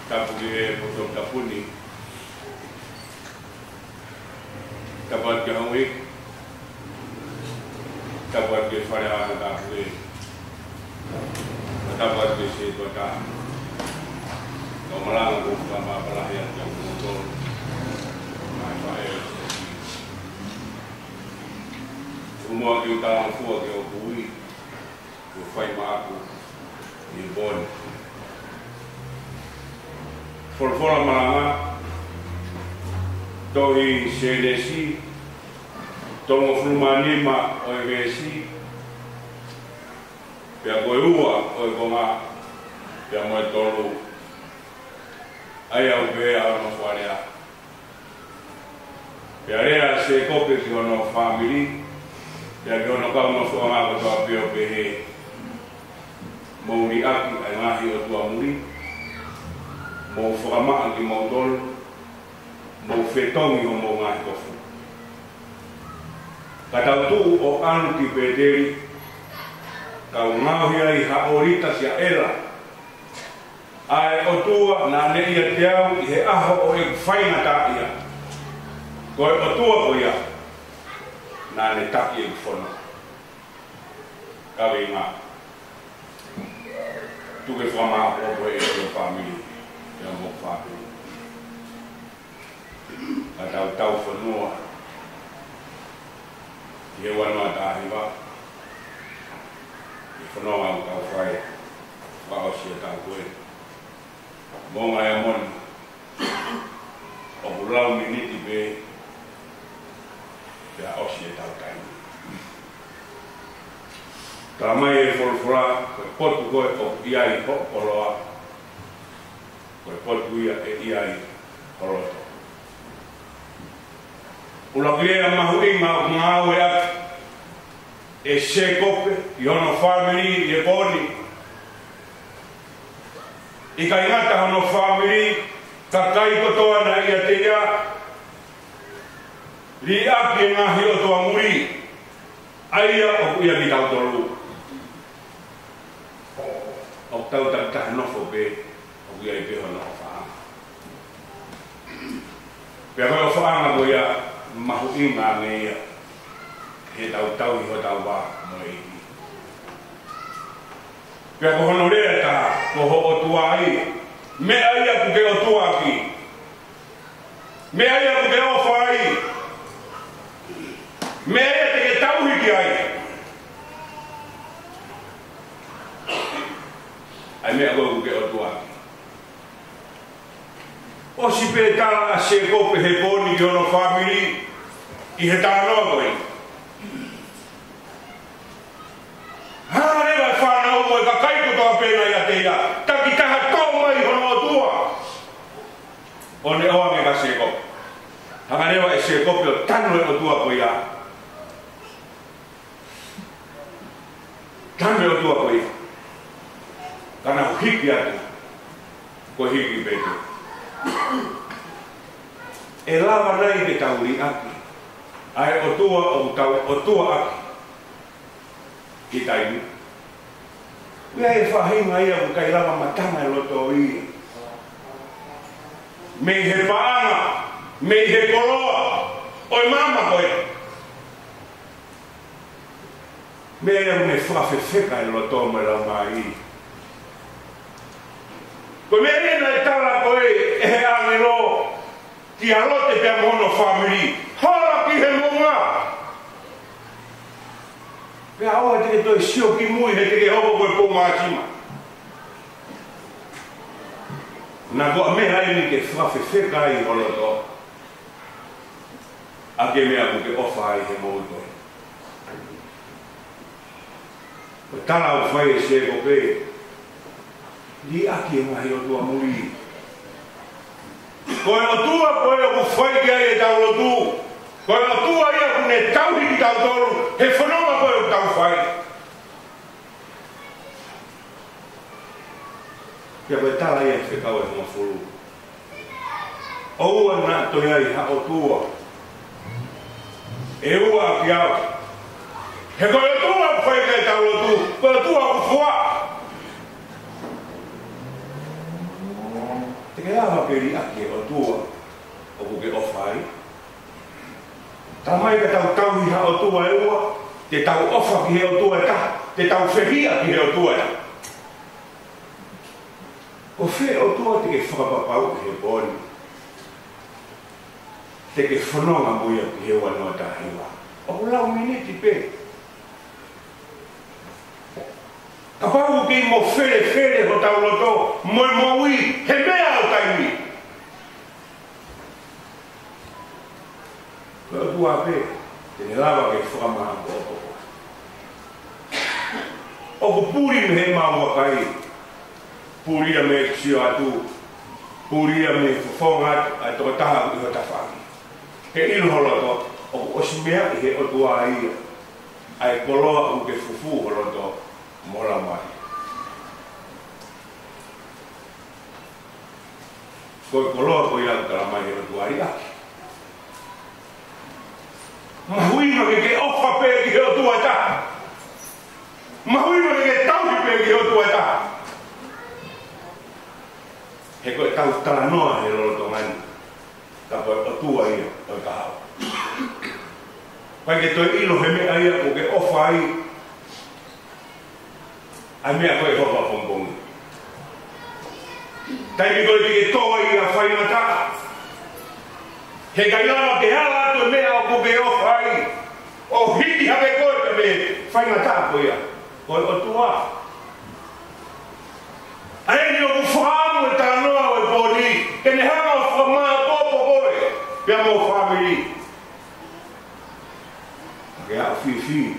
Tapu ki he potu tapu ni. Tapu atu ki he houʻeiki. Tapu atu ki he fale ʻa e tāpuekina. Tapu atu ki he setuata. Kau malanga ko ka ma palahi atu ki a kimoutolu. Mai fae. Kumoa ki uta fua ki o kui. Kuo fai maʻaku ʻi he pō ni. Folofola malanga, tohi Sēnesi, tolungofulu mā nima ʻo e veesi, pea ko e ua ʻo e konga, pea mo e tolu. ʻA ia ʻoku pehē hono fakalea. Pea lea ʻa Sēkope ki hono fāmili, pea ki hono kau nofoʻanga kotoa pē ʻo pehē, mou liʻaki ʻa e ngaahi ʻotua muli, mou fakamaʻa kimoutolu, mou fetongi homou ngaahi kofu. Ka tau tuʻu ʻo ʻalu ki Pēteli, kau ngaohi ai ha ʻōlita kia ʻEla, ʻa e ʻOtua naʻa ne ʻiate au ʻi he ʻaho ʻo ʻeku faingataʻaʻia. Ko e ʻOtua ko ia naʻa ne taki ʻeku fono. Kaveinga, tuku ke fakamāʻopoʻopo ʻe he fāmili, ʻe mo fāmili. Ka tau tau fonua ʻi he ua noa taha hiva, ʻi he fononga ʻoku tau fai, fakaʻosi ʻetau ko e Moʻunga Heamoni, ʻoku lau miniti pē, pea ʻosi ʻetau taimi. Talamai ʻe he folofola, ko e potu ko ē ʻoku ʻi ai hoʻo koloa, ko e potu ia ʻe ʻi ai ho loto. ʻUluaki lea mahuʻinga ʻoku ngāueʻaki ʻe Sēkope ki hono fāmili ʻi he pō ni. ʻIkai ngata hono fāmili, kakai kotoa naʻe ʻiate ia, liʻaki e ngaahi ʻotua muli, ʻa ia ʻoku ʻiate kitautolu. ʻOku tau takitaha nofo pē, ʻoku ʻi ai pē hono ʻofaʻanga. Pea ko e ʻofaʻanga ko ia mahuʻinga ange ia, heʻetau tauhi hotau vā mo e ʻEiki. Pea ko hono lea ʻe taha, ko ho ʻOtua ia, meʻa ia ʻoku ke ʻotua ʻaki. Meʻa ia ʻoku ke ʻofa ai. Meʻa ia te ke tauhi ki ai. ʻA e meʻa ko ē ʻoku ke ʻotua ʻaki. ʻOsi pē tala ʻa Sēkope he pō ni ki hono fāmili ʻi he talanoa ko ē. Hanga leva e fānau mo e kakai kotoa pē naʻe ʻiate ia, takitaha toʻo mai hono ʻotua. ʻO ne ʻoange kia Sēkope. Hanga leva ʻe Sēkope ʻo tanu e ʻotua ko ia. Tanu e ʻotua ko ia. Ka nau hiki atu. Ko e hiki pē ia. ʻE lava nai ke tau liʻaki ʻa e ʻotua ʻoku tau ʻotua ʻaki? Ki taimi. Pea ʻi he faʻahinga ia ʻoku ʻikai lava matangi e loto ia. Mei he paʻanga, mei he koloa ʻo e maama ko ē. Meʻa ia ʻoku ne fakafefeka e loto mo e laumālie. Ko e meʻa ia naʻe tala ko ē ʻe he ʻāngelo kia Lote pea mo hono fāmili. Hola ki he moʻunga. Pea ʻoua te ke toe sio ki mui he te ke hoko ko e pou māsima. Naʻa ko e meʻa ia ʻoku ne fakafefeka ai ho loto ʻaki e meʻa ʻoku ke ʻofa ai he moʻui ko ē. Ko e tala ʻoku fai ʻe Sēkope, liʻaki e ngaahi ʻotua muli. Ko e ʻOtua ko ē ʻoku fai ki ai ʻetau lotu. Ko e ʻOtua ia ʻoku ne tauhi kitautolu he fononga ko ē ʻoku tau fai. Pea ko e tala ia ʻa e fekau ʻe hongofulu. ʻOua naʻa toe ʻi ai ha ʻotua ʻe ua ʻaki au. He ko e ʻOtua ʻoku fai ki ai ʻetau lotu, ko e ʻOtua ʻoku fua. Te ke lava ke liʻaki e ʻOtua ʻoku ke ʻofa ai? Talamai ka tau tauhi ha ʻotua ʻe ua, te tau ʻofa ki he ʻOtua ʻe taha, te tau fehiʻa ki he ʻOtua ʻe taha. Ko fē ʻOtua te ke fakapapauʻi he pō ni? Te ke fononga mo ia ki he ua noa taha hiva. ʻOku lau miniti pē. Kapau ʻoku kei mofelefele hotau loto mo e moʻui he meʻa ʻo taimi, ko e ʻOtua pē te ne lava ke fakamāʻopoʻopo. ʻOku puli mei he maʻu vakai, puli ia mei he sio atu, puli ia mei he fofonga atu ʻa e tokotaha ʻi ho tafaʻaki. He ʻilo ho loto, ʻoku ʻosi meaʻi ʻe he ʻOtua ia ʻa e koloa ʻoku ke fufū ho loto mo ho laumālie. Ko e koloa ko ia ʻoku talamai ʻe he ʻOtua, liʻaki. Mahuʻinga ke ke ʻofa pē ki he ʻOtua ʻe taha. Mahuʻinga ke ke tauhi pē ki he ʻOtua ʻe taha. He ko ʻetau talanoa he lolotonga ni, ka ko e ʻOtua ia ʻo e kahaʻu. ʻIkai ke toe ʻilo he meʻa ia ʻoku ke ʻofa ai ʻa e meʻa ko ē ʻi ho pongipongi. Taimi ko ē te ke tō ai ʻa e faingataʻa, he ʻikai lava ke ala atu e meʻa ʻoku ke ʻofa ai ʻo hiki hake koe mei he faingataʻa ko ia, ko e ʻOtua. ʻA eni ʻoku fakaʻamu e talanoa ʻo e pō ni, ke ne hanga ʻo fakamāʻopoʻopo koe pea mo ho fāmili ke aʻu fiefia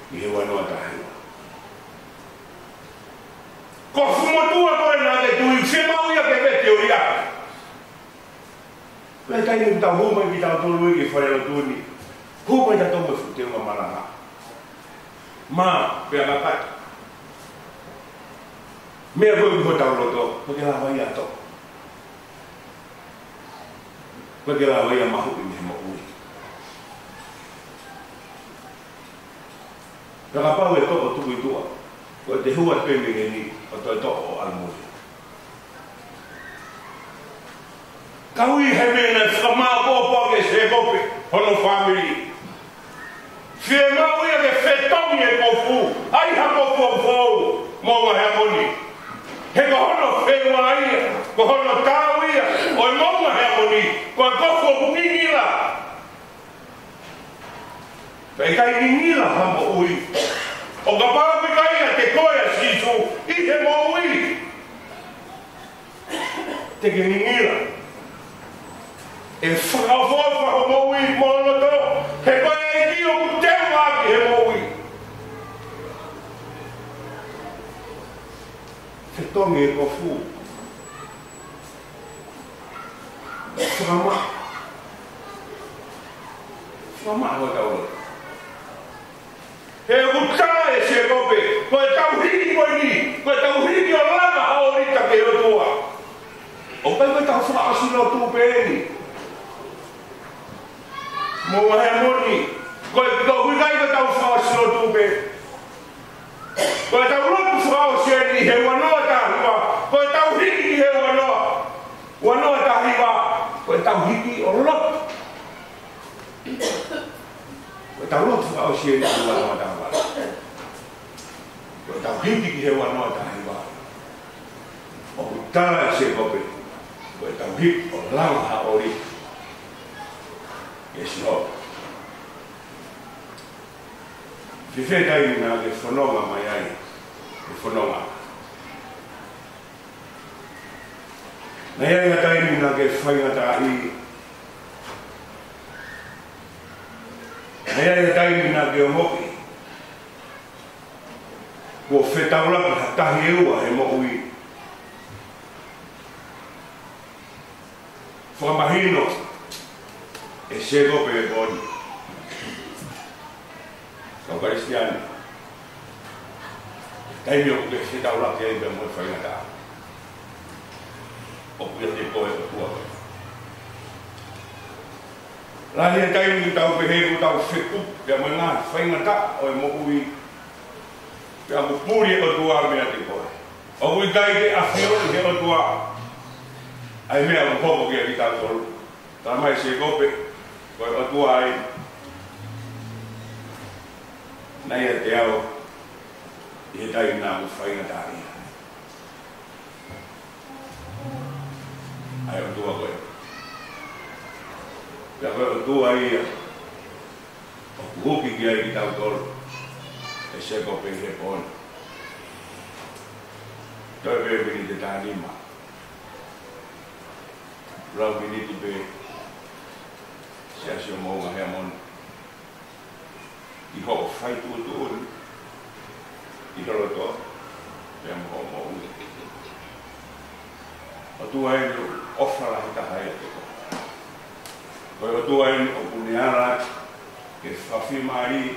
ʻi he ua noa taha hiva. Ko e fuʻu motuʻa ko ē naʻa ke tui, fiemaʻu ia ke vete ʻo liʻaki. Pea taimi ʻoku tau hū mai kitautolu ki he falelotu ni, hū mai tautolu mo e fuʻu teunga malanga. Mā, pea kakata. Meʻa ko ē ʻi hotau loto, ʻoku ke lava ia ʻo toʻo. ʻOku ke lava ia ʻo mahuʻi mei he moʻui. Pea kapau ʻe toʻo tuku ʻi tuʻa, ko ʻete hū atu pē mei heni ʻo toe toʻo ʻo ʻalu muli. Ka ʻi he meʻa naʻe fakamāʻopoʻopo ʻaki ʻe Sēkope hono fāmili. Fiemaʻu ia ke fetongi e kofu, ʻai ha kofu ʻoku fou, Moʻunga Heamoni. He ko hono feua ia, ko hono taau ia ʻo e Moʻunga Heamoni, ko e kofu ʻoku ngingila. Pea ʻikai ngingila ha moʻui ʻo kapau ʻoku ʻikai ʻiate koe ʻa Sīsū ʻi he moʻui. Te ke ngingila. ʻE fakaʻofoʻofa ho moʻui mo ho loto, he ko e ʻEiki ʻoku teunga ʻaki he moʻui. Fetongi e kofu. Fakamaʻa. Fakamaʻa hotau loto. He ʻoku tala ʻe Sēkope, ko ʻetau hiki ko eni, ko ʻetau hiki ʻo langa ha ʻōlita ki he ʻOtua. ʻOku ʻikai ko ʻetau fakaʻosi lotu pē eni, Moʻunga Heamoni, ko e, ʻoku ʻikai ko ʻetau fakaʻosi lotu pē. ʻi he ua noa taha valu. Ko ʻetau hiki ki he ua noa taha hiva, ʻoku tala ʻe Sēkope ko ʻetau hiki ʻo lava ha ʻoli ʻia Sihova. Fēfē taimi naʻa ke fononga mai ai he fononga? Naʻe ʻi ai ha taimi naʻa ke faingataʻaʻia? Naʻe ʻi ai ha taimi naʻa ke ongoʻi kuo fetaulaki ha taha ʻe ua he moʻui? Fakamahino ʻe Sēkope he pō ni, kau Kalisitiane, taimi ʻoku ke fetaulaki ai pea mo e faingataʻa, ʻoku ʻiate koe ʻOtua. Lahi e taimi ʻoku tau pehē ʻoku tau fekupu pea mo e ngaahi faingataʻa ʻo e moʻui, pea ʻoku puli e ʻOtua meiate koe. ʻOku ʻikai ke ʻafioʻi ʻe he ʻOtua ʻa e meʻa ʻoku hoko kiate kitautolu. Tala mai ʻe Sēkope, ko e ʻOtua ʻeni naʻe ʻiate au ʻi he taimi naʻa ku faingataʻaʻia. ʻA e ʻOtua ko ē. Pea ko e ʻOtua ia ʻoku huki ki ai kitautolu ʻe Sēkope he pō ni. Toe pē miniti ʻe taha nima, lau miniti pē, Siasi ʻo Moʻunga Heamoni, ʻi hoʻo fai tuʻutuʻuni ʻi ho loto pea mo hoʻo moʻui. ʻOtua ʻeni ʻoku ʻofa lahi taha ʻiate koe. Ko e ʻOtua ʻeni ʻoku ne ala atu ke fakafiemālie,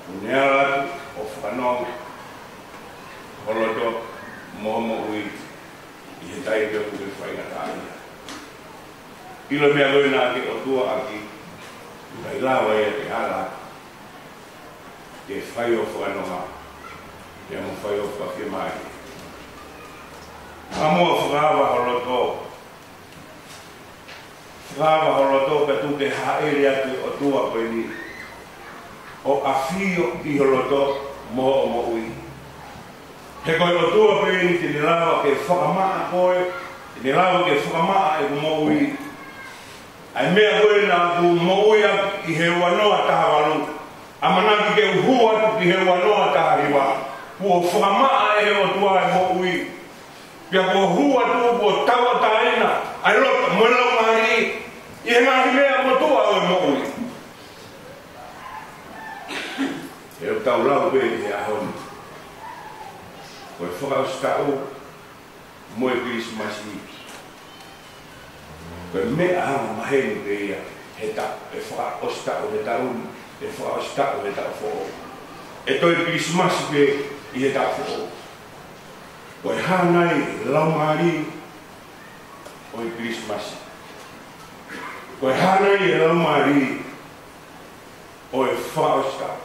ʻoku ne ala atu ʻo fakanonga ho loto mo hoʻo moʻui ʻi he taimi ʻoku ke faingataʻaʻia. ʻIlo e meʻa ko ē naʻa ke ʻOtua ʻaki, ʻikai lava ia ke ala ke fai hoʻo fakanonga pea mo fai hoʻo fakafiemālie. Ka mou fakaava ho loto. Fakaava ho loto pea tuku ke hāʻele atu e ʻOtua ko eni ʻo ʻafio ʻi ho loto mo hoʻo moʻui. He ko e ʻOtua pē eni te ne lava ke fakamaʻa koe, te ne lava ke fakamaʻa ʻeku moʻui. ʻA e meʻa ko ē naʻa ku moʻui ʻaki ʻi he ua noa taha valu, ʻamanaki ke u hū atu ki he ua noa taha hiva, kuo fakamaʻa ʻe he ʻOtua e moʻui. Pea kuo hū atu, kuo tauʻatāina ʻa e loto mo e laumālie ʻi he ngaahi meʻa motuʻa ʻo e moʻui. ʻE tau lau pē he ʻaho ni, ko e fakaʻosi taʻu mo e Kilisimasi, ko e meʻa angamaheni pē ia he taʻu, ʻe fakaʻosi taʻu he taʻu ni, ʻe fakaʻosi taʻu he taʻu foʻou, ʻe toe Kilisimasi pē ʻi he taʻu foʻou. Ko e hā nai e laumālie ʻo e Kilisimasi? Ko e hā nai e laumālie ʻo e fakaʻosi taʻu?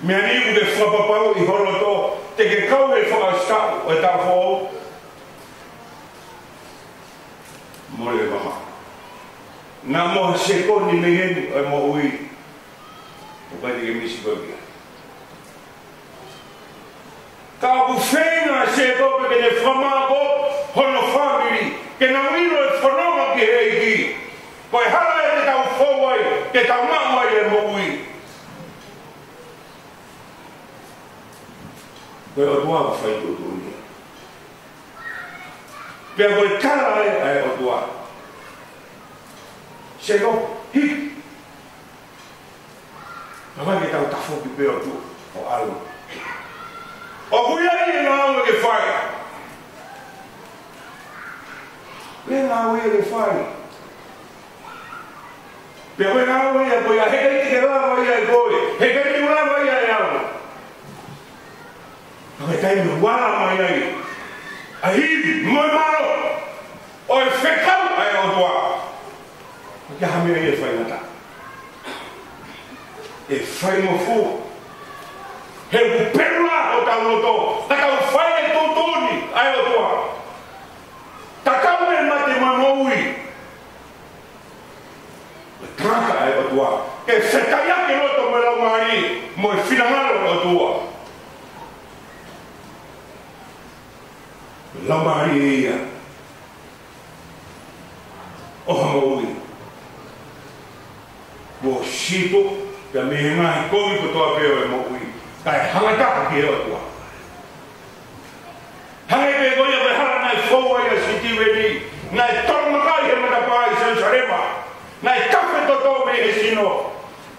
Meʻa ni ʻoku ke fakapapauʻi ho loto te ke kau he fakaʻosi taʻu ʻo e taʻu foʻou? Mole mama. Naʻa mo ha sekoni mei heni ʻo e moʻui, ʻoku ʻikai te ke misi koe ki ai. Ka ʻoku feinga ʻa Sēkope ke ne fakamaʻa hono fāmili ke nau ʻilo e fononga ki he ʻEiki. Ko e hala ia te tau fou ai, te tau maʻu ai e moʻui. Ko e ʻOtua ʻoku fai tuʻutuʻuni. Pea ko e tala ē ʻa e ʻOtua, Sēkope, hiki. Ka ʻoku ʻikai ke tau tafoki pē ʻo tuʻu ʻo ʻalu. ʻOku ʻi ai e ngāue ke fai. Ko e ngāue ia ke fai. Pea ko e ngāue ia ko ia, heʻikai te ke lava ia ʻe koe, heʻikai te u lava ia ʻe au. Ka ko e taimi ʻoku ala mai ai ʻa e ivi mo e mālohi ʻo e fekau ʻa e ʻOtua, ʻoku ʻikai ha meʻa ia ʻe faingataʻa, ʻe faingofua. He ʻoku pelu lā hotau loto ka tau fai e tuʻutuʻuni ʻa e ʻOtua. Tatau mei he mate mo e moʻui, ʻoku tangata ʻa e ʻOtua. Ke fetaiaki e loto mo e laumālie mo e finangalo ʻo e ʻOtua. Laumālie ia ʻo ha moʻui kuo siʻi tuʻu pea mei he ngaahi kovi kotoa pē ʻo e moʻui, kae hanga taha ki he ʻOtua. Hangē pē ko ia ko e hala naʻe fou ai ʻa Sitīveni, naʻe tolongakai he matapā ʻi Selusalema, naʻe tafe toto mei he sino.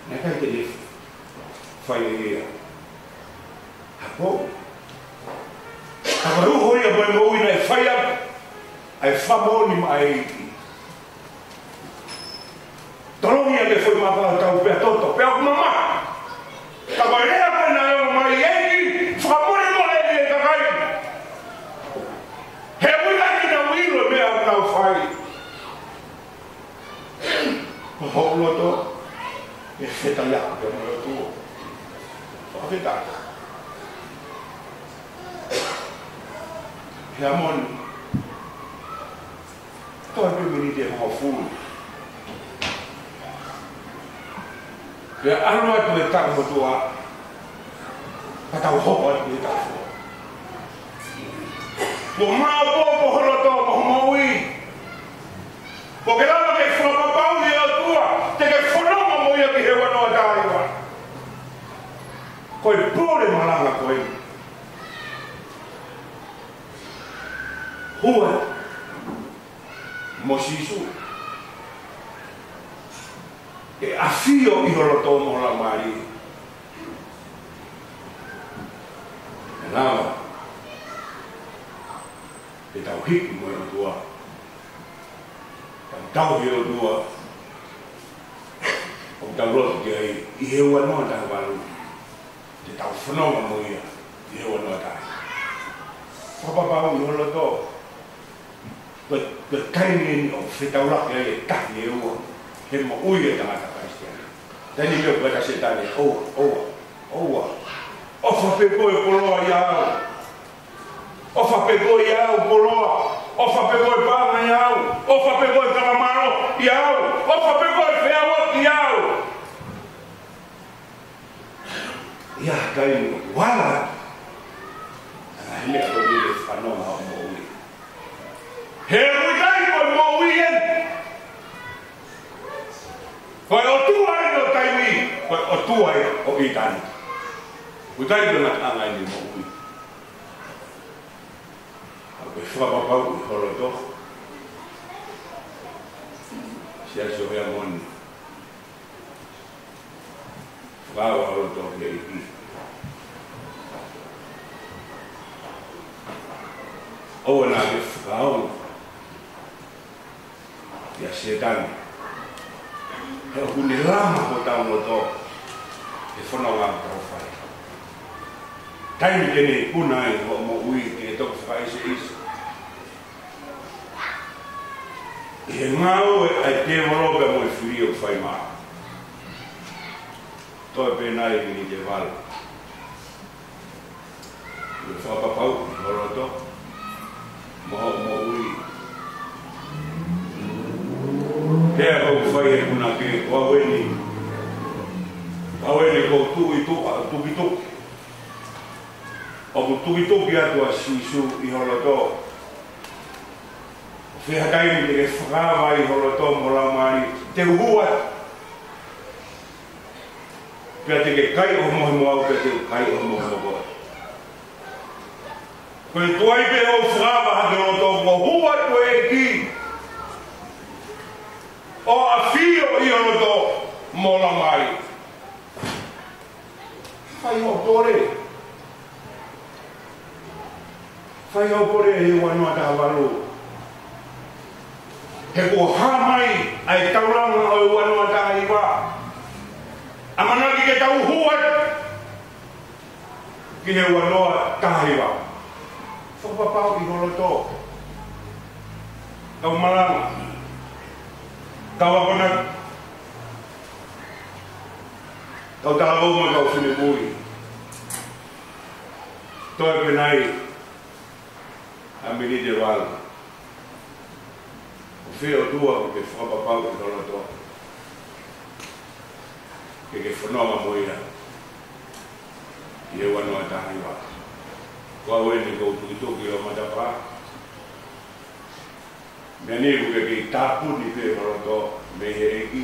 Naʻe ʻikai te ne fai ʻe ia ha pou. Ka ko e uho ia mo e moʻui naʻe fai ʻaki ʻa e fakamoʻoni maʻa e ʻEiki. Tolongi ʻaki e foʻi maka ʻo tau pea toto, pea ʻoku mamahi. Ka ko e lea ko ē naʻe ʻomai ʻe he ʻEiki, fakamolemole ʻi he kakai. He ʻoku ʻikai ke nau ʻilo e meʻa ʻoku nau fai. Ko hoku loto, ʻe fetaiaki pea mo e ʻOtua. Fakafetaʻi. He ʻaho ni, toe pē miniti ʻe hongofulu. Pea ʻalu atu e taʻu motuʻa, ka tau hoko atu ki he taʻu foʻou. Kuo maopoopo ho loto mo ho moʻui. Kuo ke lava ke fakapapauʻi e ʻOtua te ke fononga mo ia ki he ua noa taha hiva. Ko e pole malanga ko ē. Hū atu mo Sīsū. Ke ʻafio ʻi ho loto mo ho laumālie. Ke lava ke tau hiki mo e ʻOtua. Tau tauhi e ʻOtua. ʻOku tau lotu ki ai ʻi he ua noa taha valu. Te tau fononga mo ia ʻi he ua noa taha. Fakapapauʻi ho loto. Ko e, ko e taimi eni ʻoku fetaulaki ai e tahi e ua he moʻui e tangata Kalisitiane. Taimi pē ʻoku ʻata Sētane, ʻoua, ʻoua, ʻoua. ʻOfa pē koe koloa ʻiate au. ʻOfa pē koe ʻiate au koloa. ʻOfa pē koe paʻanga ʻiate au. ʻOfa pē koe fakamālō ʻiate au. ʻOfa pē koe feʻauaki ʻiate au. ʻI ha taimi ʻoku ala atu ʻa e ngaahi meʻa ko eni ʻi he fononga ʻo e moʻui. He ʻoku ʻikai ko e moʻui eni. Ko e ʻOtua eni ʻo taimi, ko e ʻOtua eni ʻo ʻitāniti. ʻOku ʻikai ko e ngataʻanga eni ʻo e moʻui. Ka ke fakapapauʻi ho loto. Siasi ʻo Heamoni. Fakaava ho loto ki he ʻEiki. ʻOua naʻa ke fakaava ʻia Sētane. He ʻoku ne lama hotau loto he fononga ʻoku tau fai. Taimi te ne ikuna ai hoʻo moʻui ke toki fakaʻiseʻisa ʻi he ngāue ʻa e tēvolo pea mo e fili ʻoku fai maʻau. Toe pē nai miniti ʻe valu. Ke fakapapauʻi ho loto mo hoʻo moʻui. Pea ʻoku fai e punake, ko au eni. Ko au eni kuo u tuʻu ʻi tuʻa, tukituki. ʻOku tukituki atu ʻa Sīsū ʻi ho loto. Ko e hā e taimi te ke fakaava ai ho loto mo ho laumālie, te u hū atu. Pea te ke kai ʻo mohe mo au, pea te u kai ʻo mohe mo koe. Ko e tuai pē hoʻo fakaava hake ho loto, kuo hū atu e ʻEiki ʻo ʻafio ʻi ho loto mo ho laumālie. Fai hoʻo pole. Fai hoʻo pole he ua noa taha valu. He kuo hā mai ʻa e taulanga ʻo e ua noa taha hiva. ʻAmanaki ke tau hū atu ki he ua noa taha hiva. Fakapapauʻi ho loto. Kau malanga. Kau akonaki. Kau talavou mo e kau finemui. Toe pē nai ha miniti ʻe valu. ʻOfa ʻOtua ke fakapapauʻi ho loto. ke ke fononga mo ia ʻi he ua noa taha hiva. Ko au eni ʻoku ou tukituki ʻi ho matapā. Meʻa ni ʻoku ke kei tāpuni pē ho loto mei he ʻEiki.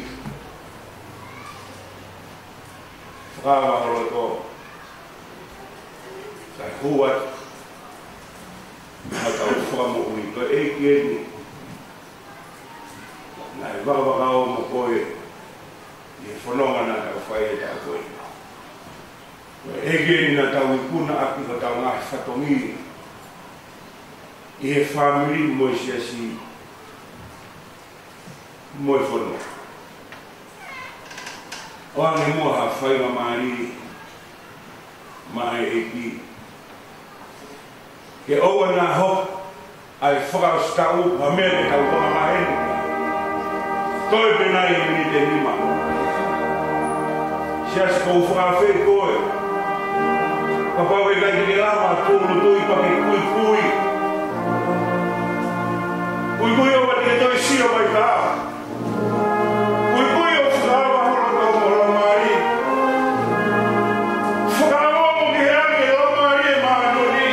Fakaava ho loto, kae hū atu ʻa hotau Fakamoʻui, ko e ʻEiki eni naʻe vakavakaō mo koe ʻi he fononga naʻa tau fai he taʻu ko eni. Ko e ʻEiki eni naʻa tau ikunaʻi ʻaki hotau ngaahi fatongia ʻi he fāmili mo e siasi mo e fonua. ʻOange muʻa ha faingamālie maʻa e ʻEiki ke ʻoua naʻa hoko ʻa e fakaʻosi taʻu ha meʻa ke tau ʻoange eni. Toe pē nai e miniti ʻe nima. Siasi, ʻoku ou fakaafeʻi koe. Kapau ʻe ʻikai te ke lava, tūʻulutui pea ke kuikui. Kuikui ʻo ʻikai te ke toe sio mai ka. Kuikui ʻo fakaava ho loto mo ho laumālie. Fakaava mo ke hake e laumālie māʻoniʻoni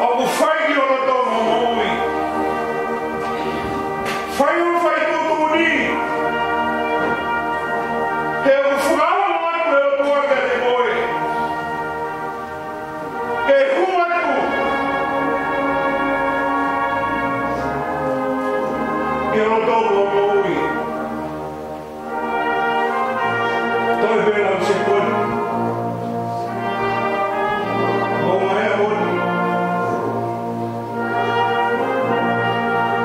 ʻoku fai ki ho loto mo ho moʻui. Fai hoʻo fai tuʻutuʻuni. He ʻoku fakaava atu e ʻOtua kiate koe ke hū atu ki ho loto mo ho moʻui. Toe pē lau sekoni. Mo mai a moni.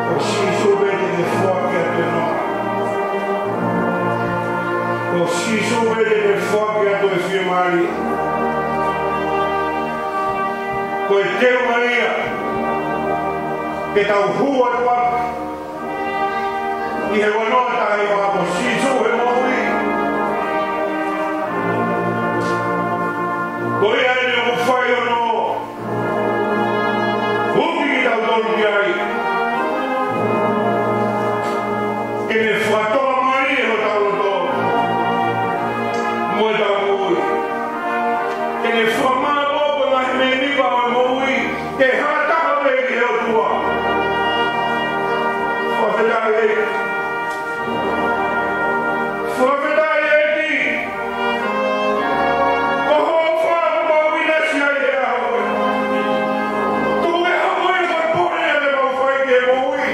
Ko Sīsū pē te ne foaki atu e noa. Ko Sīsū pē te ne foaki atu e fiemālie. Ko e teunga ia ke tau hū atu ʻaki ʻi he ua noa taha hiva, ko Sīsū he moʻui. Ko ia eni ʻoku fai hono uki kitautolu ki ai. Ke ne fakatōmai ʻi hotau loto mo ʻetau moʻui. Ke ne fakamāʻopoʻopo e ngaahi mēmipa ʻo e moʻui ke hā taha pē ki he ʻOtua. Fakafetaʻi ʻEiki. Fakafetaʻi ʻEiki. Ko hoʻo fakamāʻopoʻopo ʻi he ʻaho ni. Tuku ke hoko ia ko e pole ʻa ʻemau fai ki he moʻui.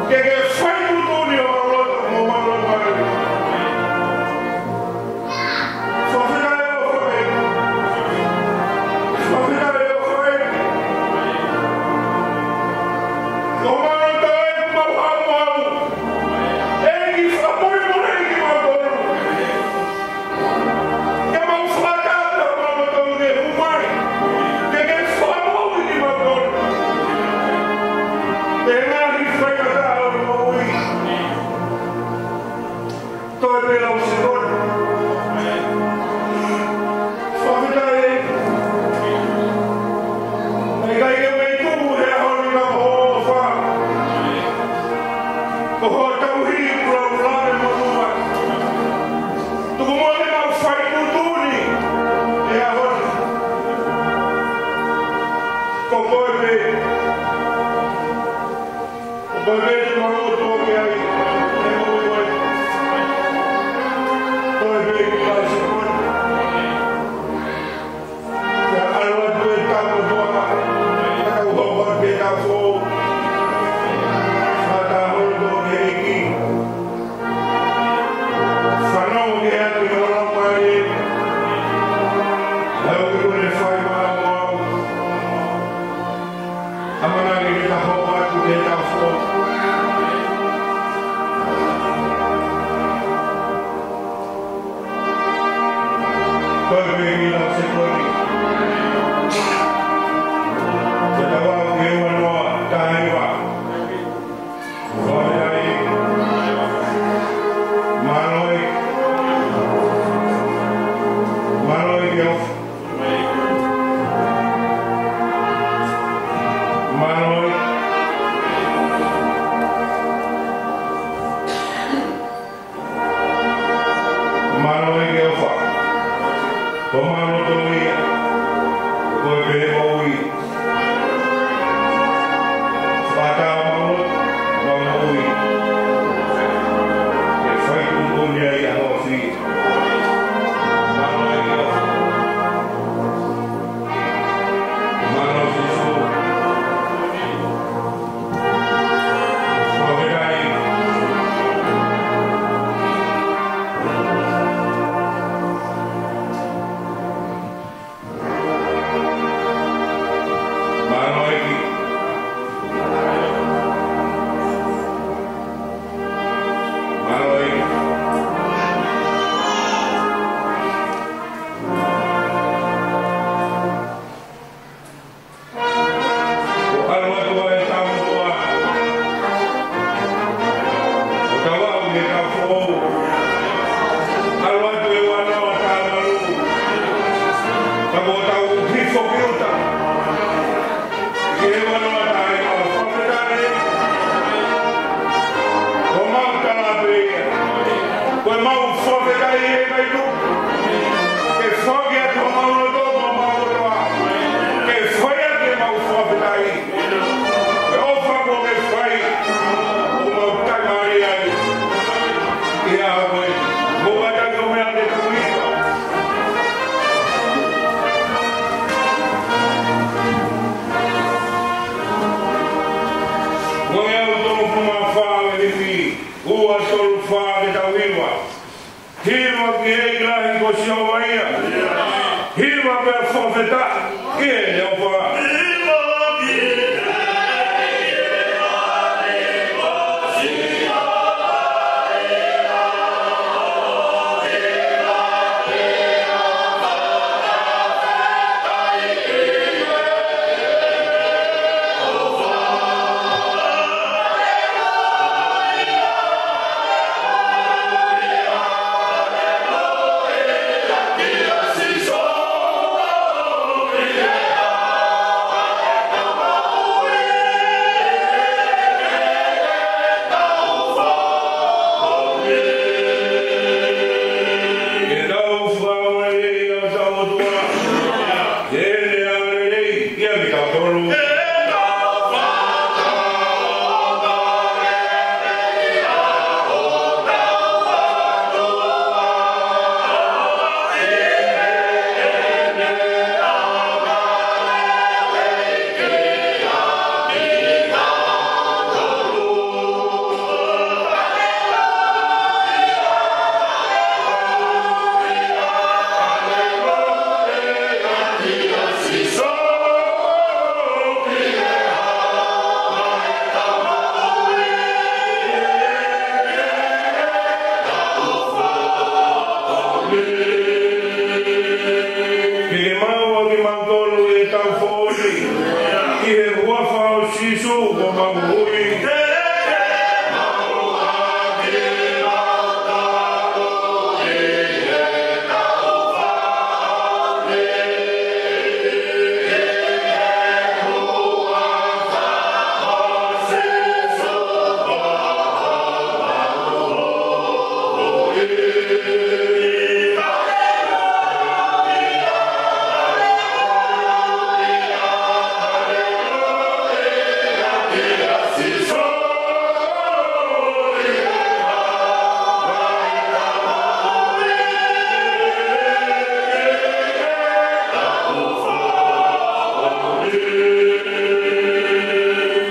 Ke ke fai tuʻutuʻuni homau loto mo homau laumālie. Fakafetaʻi ʻEiki. Fakafetaʻi ʻEiki. Ko homau loto ʻoku mau haʻu. ʻEiki, fakamolemole kimautolu. Ke mau fakataha homau loto ke hū mai. Ke ke fakamoʻui kimautolu he ngaahi faingataʻa ʻo e moʻui. Toe pē lau sekoni. Fakafetaʻi ʻEiki. Naʻe ʻikai ke u mei tuʻu he ʻaho ni ka ko hoʻo ʻofa. Ko hoʻo tauhi kuo u lave mo tuʻu ai. Tuku muʻa ke mau fai tuʻutuʻuni he ʻaho ni. Ko koe pē. Ko koe pē te mau lotu ki ai, ʻe moʻui koe. Toe pē ki ai, Sīsū. Ke ʻalu atu e tau ʻOtua, ke tau hoko atu ke tau fou. Fakataha holo ki he ʻEiki. Fanongo ki he ʻEiki ʻi hoʻo laumālie. He ʻoku ne fai maʻa au. ʻAmanaki ke tau hoko atu ke tau fou. ʻAlu atu e ua noa taha valu. Ka kuo tau hifo ki ʻuta. Ki he ua noa taha hiva, fakafetaʻi. Ko homau tala pē ia. Ko ʻemau fakafetaʻi ʻe ʻikai tuku. Ke foaki atu homau loto mo homau kotoa. Ke fai atu ʻemau fakafetaʻi. Ko e ʻofa kuo ke fai, ʻoku mau tali mai ai. ʻI he ʻaho ko eni, mou kātaki ʻo meʻa ke tau hiva. Ko e ʻau tolungofulu mā fā ʻo e himi, ua tolu fā ke tau hiva. Hiva ki he ʻEiki lahi ko Sihova ia. Hiva pea fakafetaʻi ki heʻene ʻofa. Ke tau fakaongo lelei ʻa hotau ʻOtua. Ke ne ʻa lelei ia mei tautolu. Ke ke maʻu ʻa kimautolu ʻi heʻetau foʻi, ʻi he huafa ʻo Sīsū ko homau Huhuʻi.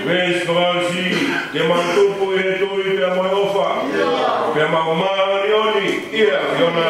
Veesi fakaʻosi, ke mau tupu ʻi he tui pea mo e ʻofa, pea mau māʻoniʻoni ʻi he ʻAfiona.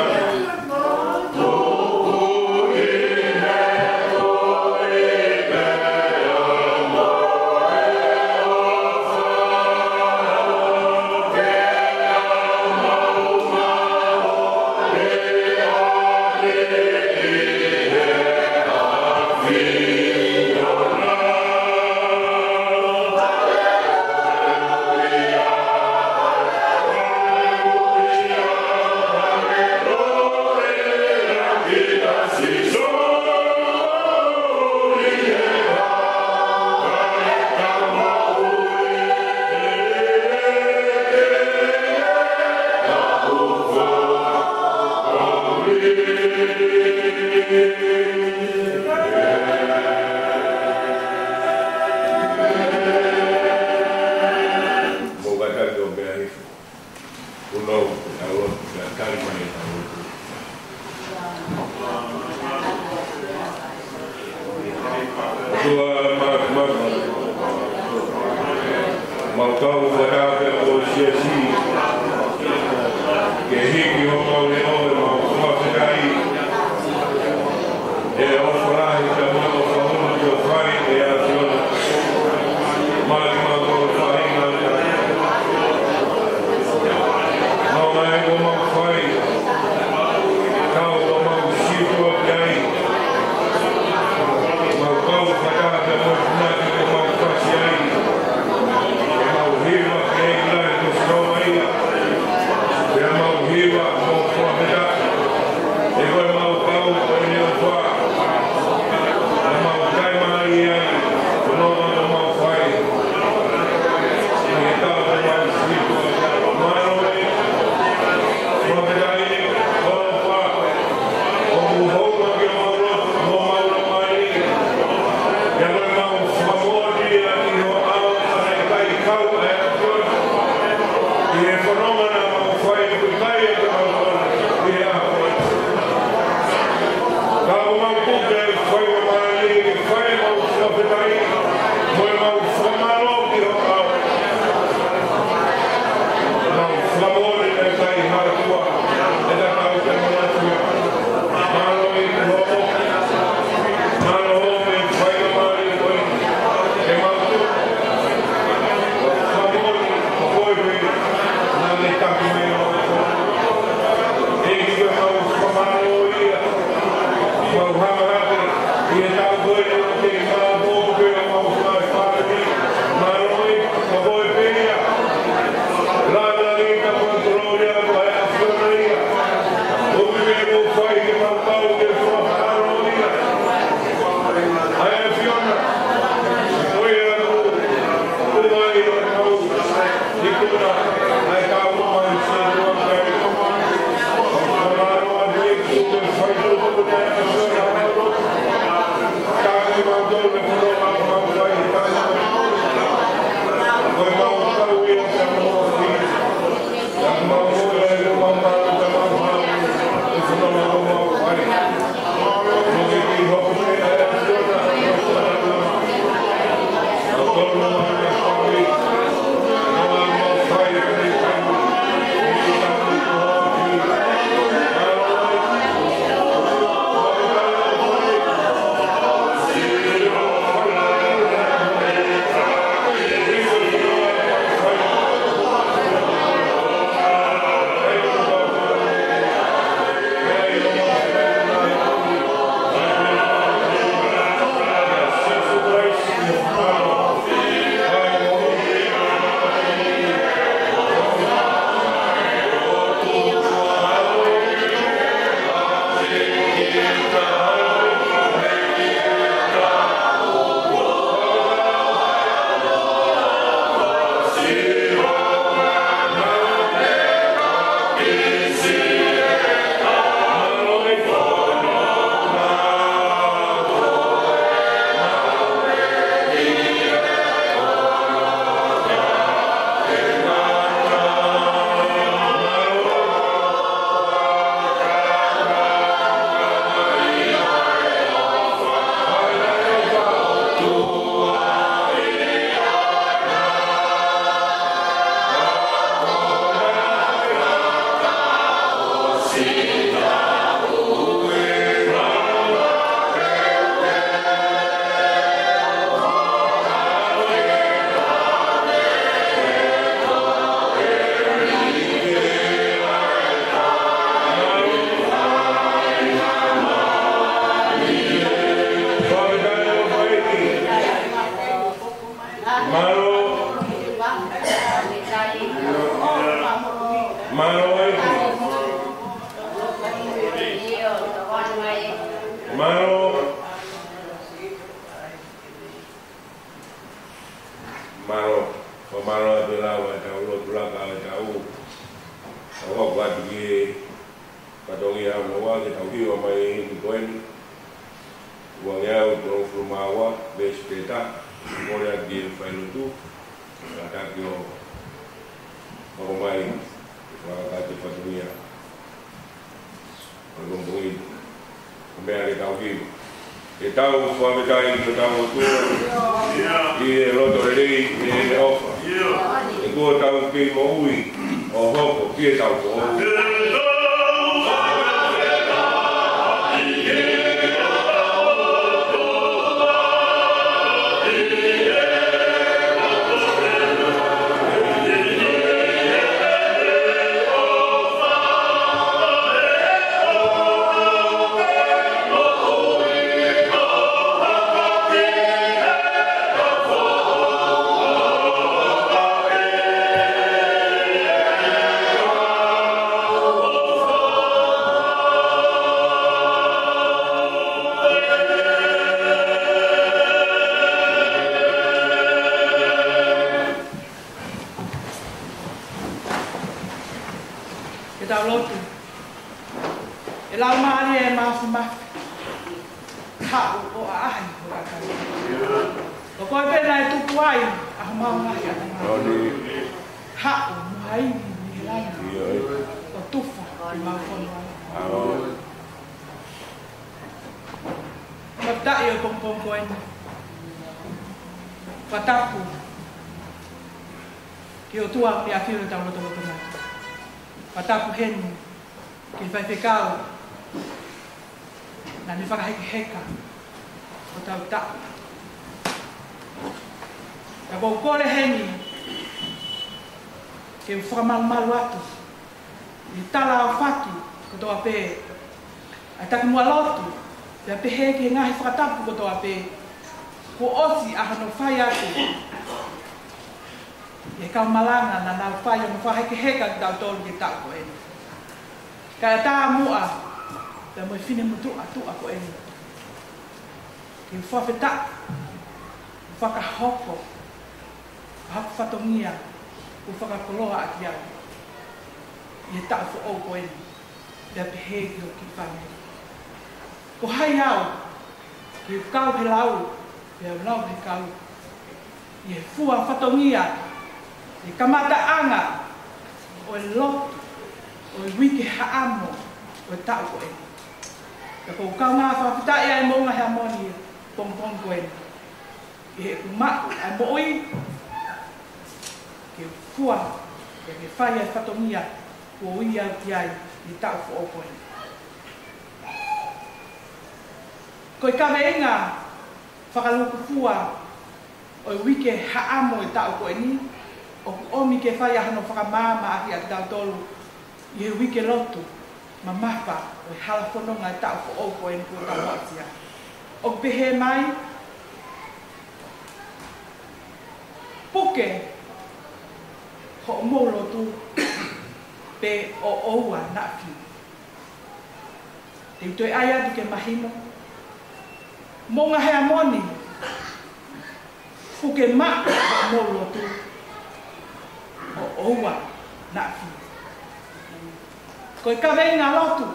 Mou kātaki ʻo meʻa hifo. Kuo nau, ʻalu atu, tali mai ʻetau lotu. ʻOtua ma, ma, mau kau fakataha pea mo e siasi, ke hiki homau leʻo ʻi heʻemau fakafetaʻi. ʻE ʻofa lahi ka mau ʻofa hulu ke fai ʻe he ʻAfiona. Mai kimautolu faʻahinga. Mau mai ko mau fai. Kau ko mau situa ki ai. Mau kau fakataha Mālō ai. Mālō. Mālō. Ko mālō atu e lau ʻetau lotu laka ʻetau. Tau hoko atu ki he fatongia ʻa e ua ke tau hiva mai e himi ko eni. Ua ngeau tolungofulu mā ua, veesi pē taha, kole atu ki he failotu, kātaki ʻo hoko mai, fakakātoa e fatongia. ʻO e pongipongi, ko e meʻa ke tau hiva. Ke tau fakafetaʻi ki hotau ʻOtua, ʻi he loto lelei, ʻi heʻene ʻofa. He kuo tau kei moʻui, ʻo hoko ki he taʻu foʻou. Ke tau lotu. ʻE Laumālie Māfimafi, haʻu ʻo ʻaʻahi ho kakai. Ko koe pē naʻe tupu ai ʻa homau ngaahi ʻatamai. Haʻu mo ha ivi mei langi ʻo tufa ki homau fonua. Fakafetaʻi ʻo e pongipongi ko eni. Fakatapu ki he ʻOtua ʻoku ne ʻafio ʻi hotau lotolotonga. Fakatapu heni ki he faifekau naʻa ne fakahekeheka hotau taʻu. Ka ʻoku ou kole heni ke u fakamalumalu atu ʻi he tala ʻo faki kotoa pē ʻa e takimuʻa lotu, pea pehē ki he ngaahi fakatapu kotoa pē kuo ʻosi ʻa hono fai atu ʻe he kau malanga naʻa nau fai hono fakahekeheka kitautolu ki he taʻu ko eni. Kae ʻatā muʻa pea mo e finemotuʻa tuʻa ko eni ke u fakafetaʻi, fakahoko ʻa hoku fatongia kuo fakakoloa ʻaki au ʻi he taʻu foʻou ko eni, pea pehē ki hoku kiʻi fāmili. Ko hai au ke u kau he lau, pea u lau he kau, ʻi he fua fatongia ʻi he kamataʻanga ʻo e lotu ʻo e uike haʻamo ʻo e taʻu ko eni. Pea ʻoku ou kaungā fakafetaʻi ai Moʻunga Heamoni he pongipongi ko eni ʻi heʻeku maʻu ʻa e moʻui ke fua, ke ke fai ʻa e fatongia kuo ui au ki ai ʻi he taʻu foʻou ko eni. Ko e kaveinga fakalūkufua ʻo e uike haʻamo ʻo e taʻu ko eni, ʻoku ʻomi ke fai ʻa hono fakamaama ʻaki ʻa kitautolu ʻi he uike lotu mamafa ʻo e hala fononga ʻo e taʻu foʻou ko eni kuo tau aʻusia. ʻOku pehē mai, puke hoʻomou lotu pea ʻoua naʻa fiu. Te u toe ʻai atu ke mahino. Moʻunga Heamoni, puke maʻu hoʻomou lotu, ʻoua naʻa fiu. Ko e kaveinga lotu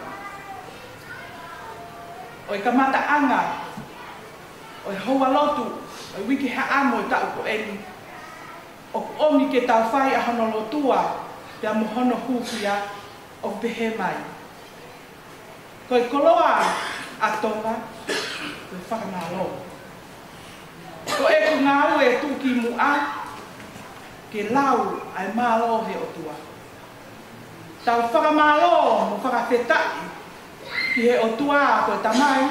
ʻo e kamataʻanga ʻo e houa lotu ʻo e uike haʻamo ʻo e taʻu ko eni, ʻoku ʻomi ke tau fai ʻa hono lotua pea mo hono hūfia, ʻoku pehē mai, ko e koloa ʻa Tonga ko e fakamālō. Ko ʻeku ngāue tuʻukimuʻa ke lau ʻa e mālō he ʻOtua. Tau fakamālō mo fakafetaʻi ki he ʻOtua ko e Tamai,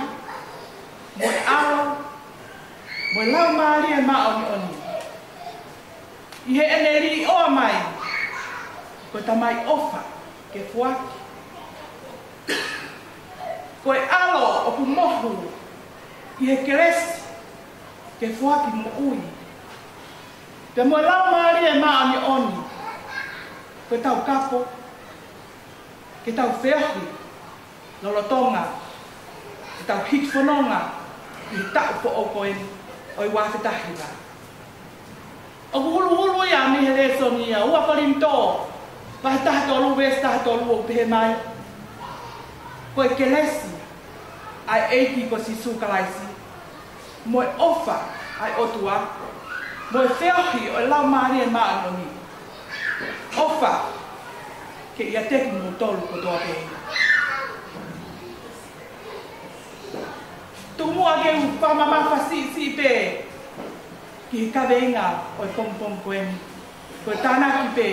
mo e ʻAlo, mo e Laumālie Māʻoniʻoni, ʻi heʻene liʻoa mai ko e Tamai ʻofa ke foaki, ko e ʻAlo ʻoku mohu ʻi he kelesi ke foaki moʻui, pea mo e Laumālie Māʻoniʻoni ko e taukapo ke tau feohi lolotonga ʻetau hiki fononga ʻi he taʻu foʻou ko eni ʻo e ua afe taha hiva. ʻOku huluhulu ia mei he lēsoni ʻa e ua Kolinitō, vahe taha tolu, veesi taha tolu, ʻoku pehē mai: Ko e kelesi ʻa e ʻEiki ko Sīsū Kalaisi, mo e ʻofa ʻa e ʻOtua, mo e feohi ʻo e Laumālie Māʻoniʻoni, ʻofa ke ʻiate kimoutolu kotoa pē. Tuku muʻa ke u fakamamafa siʻisiʻi pē ki he kaveinga ʻo e pongipongi ko eni, ko e tānaki pē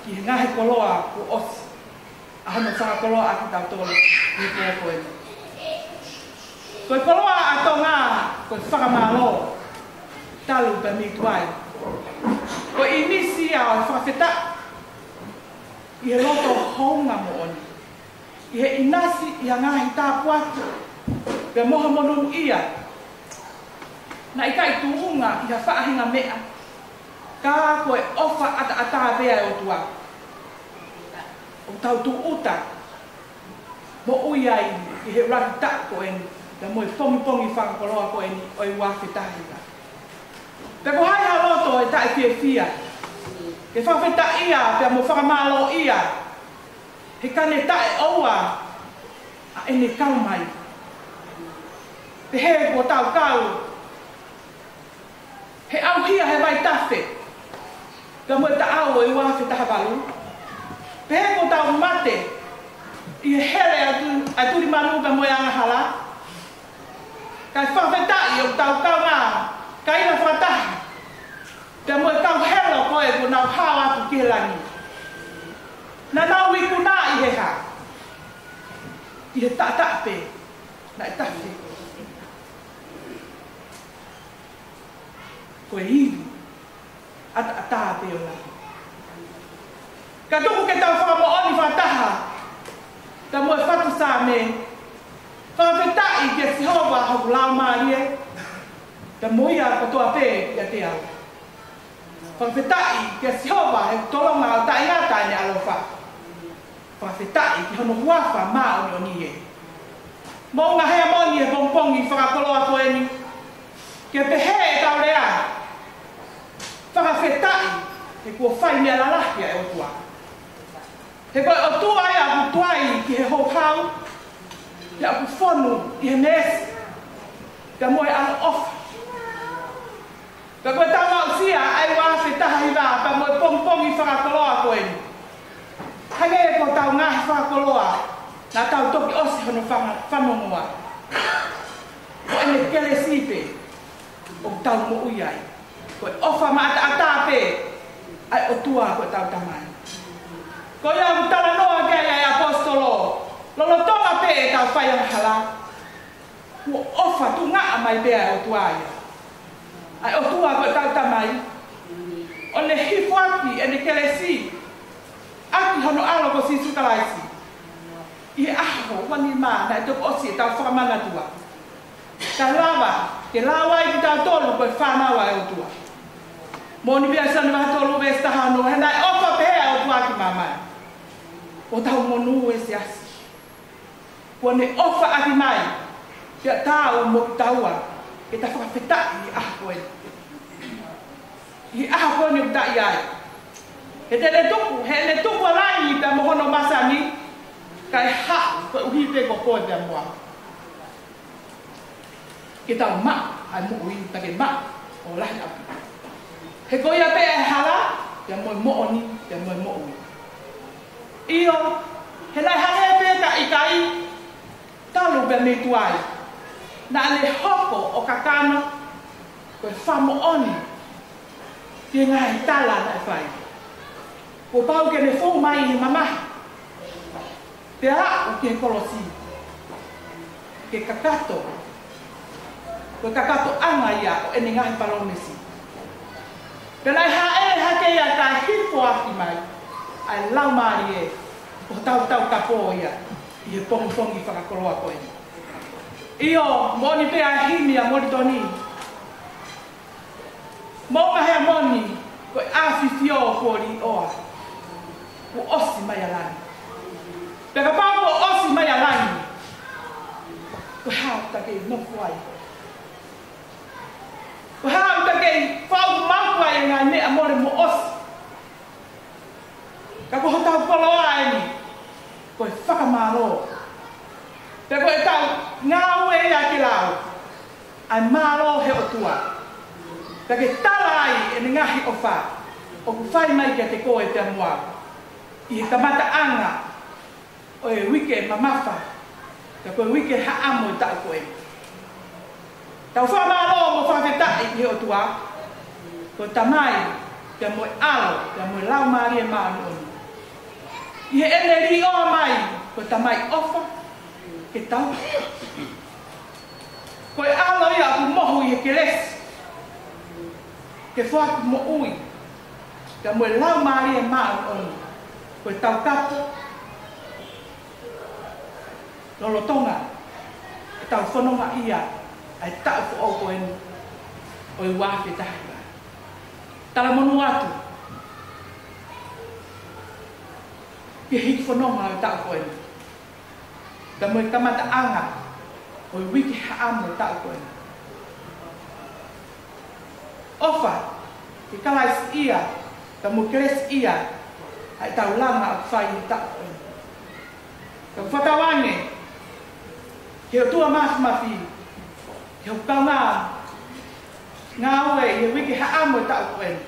ki he ngaahi koloa kuo ʻosi ʻa hono fakakoloa ʻaki kitautolu ʻi he pō ko eni. Ko e koloa ʻa Tonga ko e fakamālō, talu pē mei tuai, ko e ʻīmisi ia ʻo e fakafetaʻi ʻi he loto hounga moʻoni, ʻi he ʻinasi ʻi ha ngaahi tāpuaki pea mo ha monūʻia naʻe ʻikai tuʻunga ʻi ha faʻahinga meʻa, ka ko e ʻofa ʻataʻatā pē ʻa e ʻOtua ʻoku tau tūʻuta moʻui ai ʻi he ʻuluaki taʻu ko eni, pea mo e pongipongi fakakoloa ko eni ʻo e ua afe taha hiva. Pea ko hai ha loto ʻe taʻefiefia ke fakafetaʻia pea mo fakamālōʻia he kane taʻeʻoua ʻa ʻene kau mai? Pehē kuo tau kau he ʻauhia he vaitafe pea mo e taʻau ʻo e ua afe taha valu. Pehē kuo tau mate ʻi he hele ʻa e tu-, ʻa e tuli manu pea mo e angahala. Kae fakafetaʻi ʻoku tau kaungā kaila fakataha pea mo e kau helo ko ē kuo nau hao atu ki he langi. Naʻa nau ikuna ʻi he hā? ʻI he taʻataʻa pē naʻe tafe. Ko e ivi ʻataʻatā pē ʻo e langi. Ka tuku ke tau fakamoʻoni fakataha pea mo e fatu Saame: Fakafetaʻi kia Sihova, hoku laumālie, pea mo ia kotoa pē ʻiate au. Fakafetaʻi kia Sihova, he tolonga ʻo taʻengata ʻene ʻaloʻofa. Fakafetaʻi ki hono huafa māʻoniʻoni ē. Moʻunga Heamoni, he pongipongi fakakoloa ko eni, ke pehē ʻetau lea: Fakafetaʻi, he kuo fai meʻa lalahi ʻa e ʻOtua. He ko e ʻOtua ia ʻoku tuai ki he houhau, pea ʻoku fonu ʻi he meesi, pea mo e ʻaloʻofa. Pea ko ʻetau aʻusia ʻa e ua afe taha hiva pea mo e pongipongi fakakoloa ko eni, hangē ko ʻetau ngaahi fakakoloa naʻa tau toki ʻosi hono fanga-, fanongoa, ko ʻene kelesi pē ʻoku tau moʻui ai. Ko e ʻofa maʻataʻatā pē ʻa e ʻOtua ko ʻetau Tamai. Ko ia ʻoku talanoa ki ai ʻa e ʻaposetolo, lolotonga pē ʻetau fai angahala, kuo ʻofa tuʻungaʻa mai pē ʻa e ʻOtua ia. ʻA e ʻOtua ko ʻetau Tamai, ʻo ne hifo ʻaki ʻene kelesi ʻaki hono ʻAlo ko Sīsū Kalaisi ʻi he ʻaho ua nima naʻe toki ʻosi ʻetau fakamanatua, kae lava ke lau ai kitautolu ko e fānau ʻa e ʻOtua. Moʻoni pē ʻa Sione vahe tolu veesi taha ono: He naʻe ʻofa pehē ʻa e ʻOtua ki māmani, ʻo tau monū e siasi, kuo ne ʻofa ʻaki mai, pea taau mo kitaua, ke ta fakafetaʻi ʻi he ʻaho ko eni. ʻI he ʻaho ko eni ʻoku ta ʻi ai. He te ne tuku, he ne tuku ʻa langi pea mo hono masani, kae haʻu koeʻuhi pē ko koe pea mo au, ke tau maʻu ʻa e moʻui, pea ke maʻu ʻo lahi ʻaupito. He ko ia pē ʻa e hala, pea mo e moʻoni, pea mo e moʻui. ʻIo, he naʻe hangē pē ka ʻikai, talu pē mei tuai, naʻa ne hoko ʻo kakano ko e fakamoʻoni ki he ngaahi tala naʻe fai. Kuo pau ke ne fou mai ʻi he mamahi, pea aʻu ki he kolosi, ke kakato, ko e kakatoʻanga ia ʻo ʻene ngaahi palōmesi. Pea naʻe hāʻele hake ia kae hifo ʻaki mai ʻa e Laumālie, ko hotau Taukapo ia ʻi he pongipongi fakakoloa ko eni. ʻIo, moʻoni pē ʻa e himi ʻa Molitoni: Moʻunga Heamoni, ko e ʻAfifio kuo līʻoa, kuo ʻosi mai ʻa langi. Pea kapau kuo ʻosi mai ʻa langi, ko e hā ʻoku ta kei nofo ai? Ko e hā ʻoku ta kei faʻu maʻu ai e ngaahi meʻa mole mo ʻosi? Ka ko hotau koloa eni, ko e fakamālō. Pea ko ʻetau ngāue ia ke lau ʻa e mālō he ʻOtua, pea ke tala ai ʻene ngaahi ʻofa ʻoku fai mai kiate koe pea mo au ʻi he kamataʻanga ʻo e uike mamafa, pea ko e uike haʻamo ʻo e taʻu ko eni. Tau fakamālō mo fakafetaʻi ki he ʻOtua, ko e Tamai, pea mo e ʻAlo, pea mo e Laumālie Māʻoniʻoni, ʻi heʻene līʻoa mai ko e Tamai ʻofa ke tau. Ko e ʻAlo ia ʻoku mohu ʻi he kelesi ke foaki moʻui, pea mo e Laumālie Māʻoniʻoni ko e taukapo lolotonga ʻetau fononga ia ʻa e taʻu foʻou ko eni ʻo e ua afe taha hiva. Talamonū atu ki he hiki fononga ʻo e taʻu ko eni, pea mo e kamataʻanga ʻo e uike haʻamo ʻo e taʻu ko eni. ʻOfa ke kalaisiʻia, pea mo kelesiʻia ʻa ʻetau langa ʻoku fai he taʻu ko eni. Ka ʻoku fakatauange ki he ʻOtua Māfimafi, ki hoku kaungā ngāue ʻi he uike haʻamo ʻo e taʻu ko eni,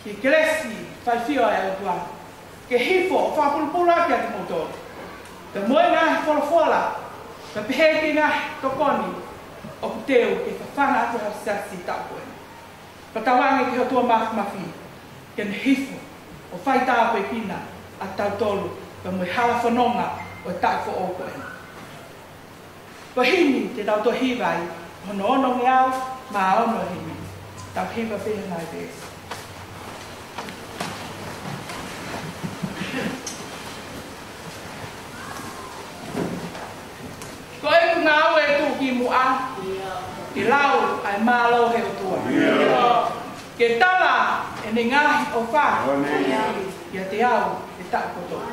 ki he kelesi faifio ʻa e ʻOtua, ke hifo ʻo fakapulupulu ʻaki ʻa kimoutolu, pea mo e ngaahi folofola, pea pehē ki he ngaahi tokoni ʻoku teu ke fafanga ʻaki ʻa e siasi taʻu ko eni. Fakatauange ki he ʻOtua Māfimafi ke ne hifo ʻo fai tāpuekina ʻa tautolu pea mo e hala fononga ʻo e taʻu foʻou ko eni. Ko e himi te tau toe hiva ai, hono onongeau mā ono himi. Tau hiva pē ngaahi veesi. Ko ʻeku ngāue ʻe tuʻu ki muʻa, ke lau ʻa e mālō he ʻOtua, ke tala ʻene ngaahi ʻofa ʻiate au he taʻu kotoa.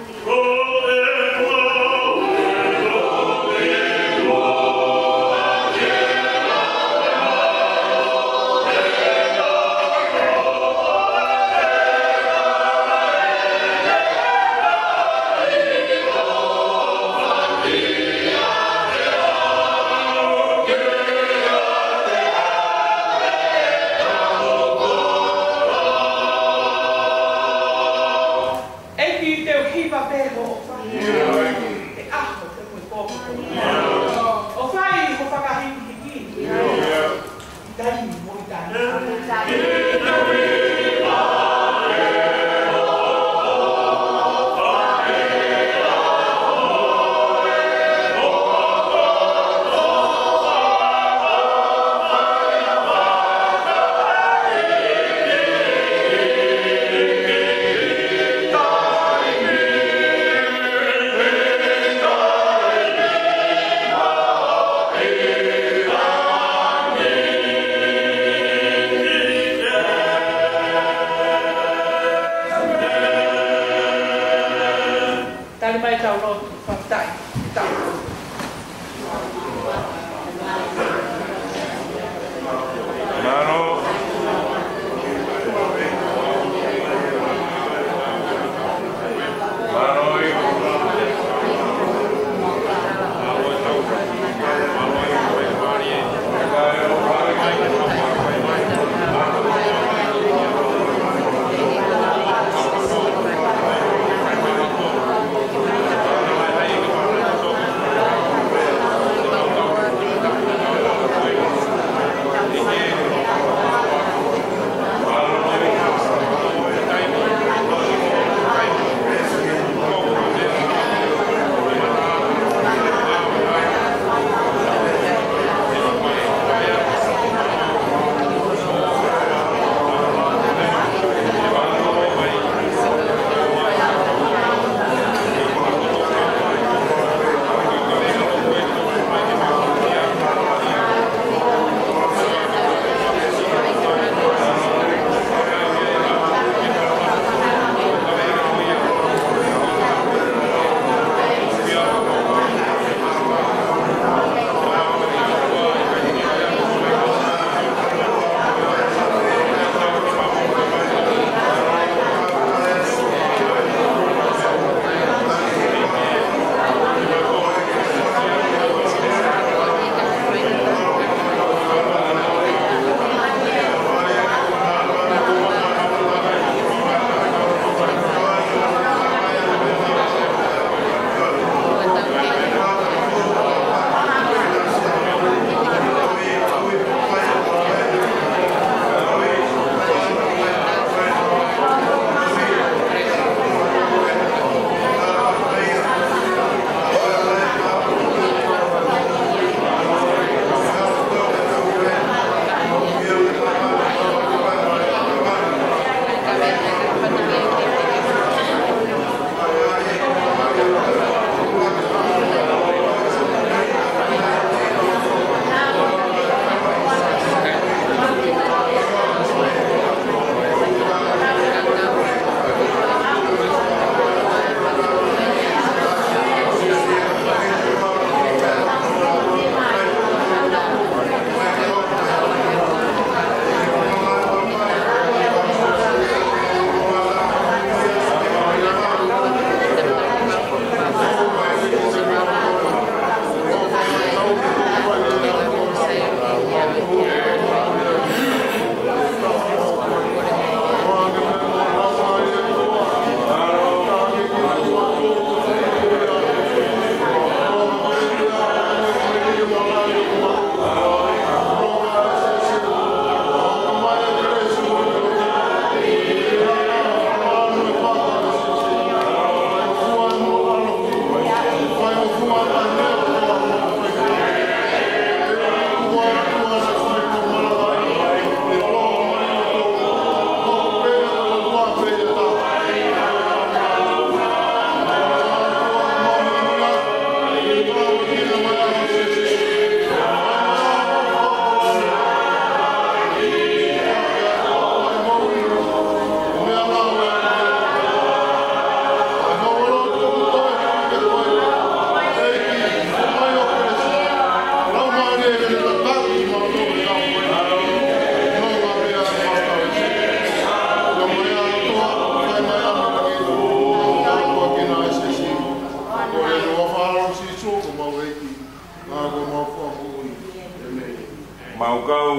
ʻEiki, te u hiva pē hoʻo ʻofa he ʻaho pea mo e pō. ʻO fai ho fakahīkihiki ʻi taimi mo e taimi. Tali mai ʻetau lotu, fakafetaʻi, ʻetau lotu. Pau kau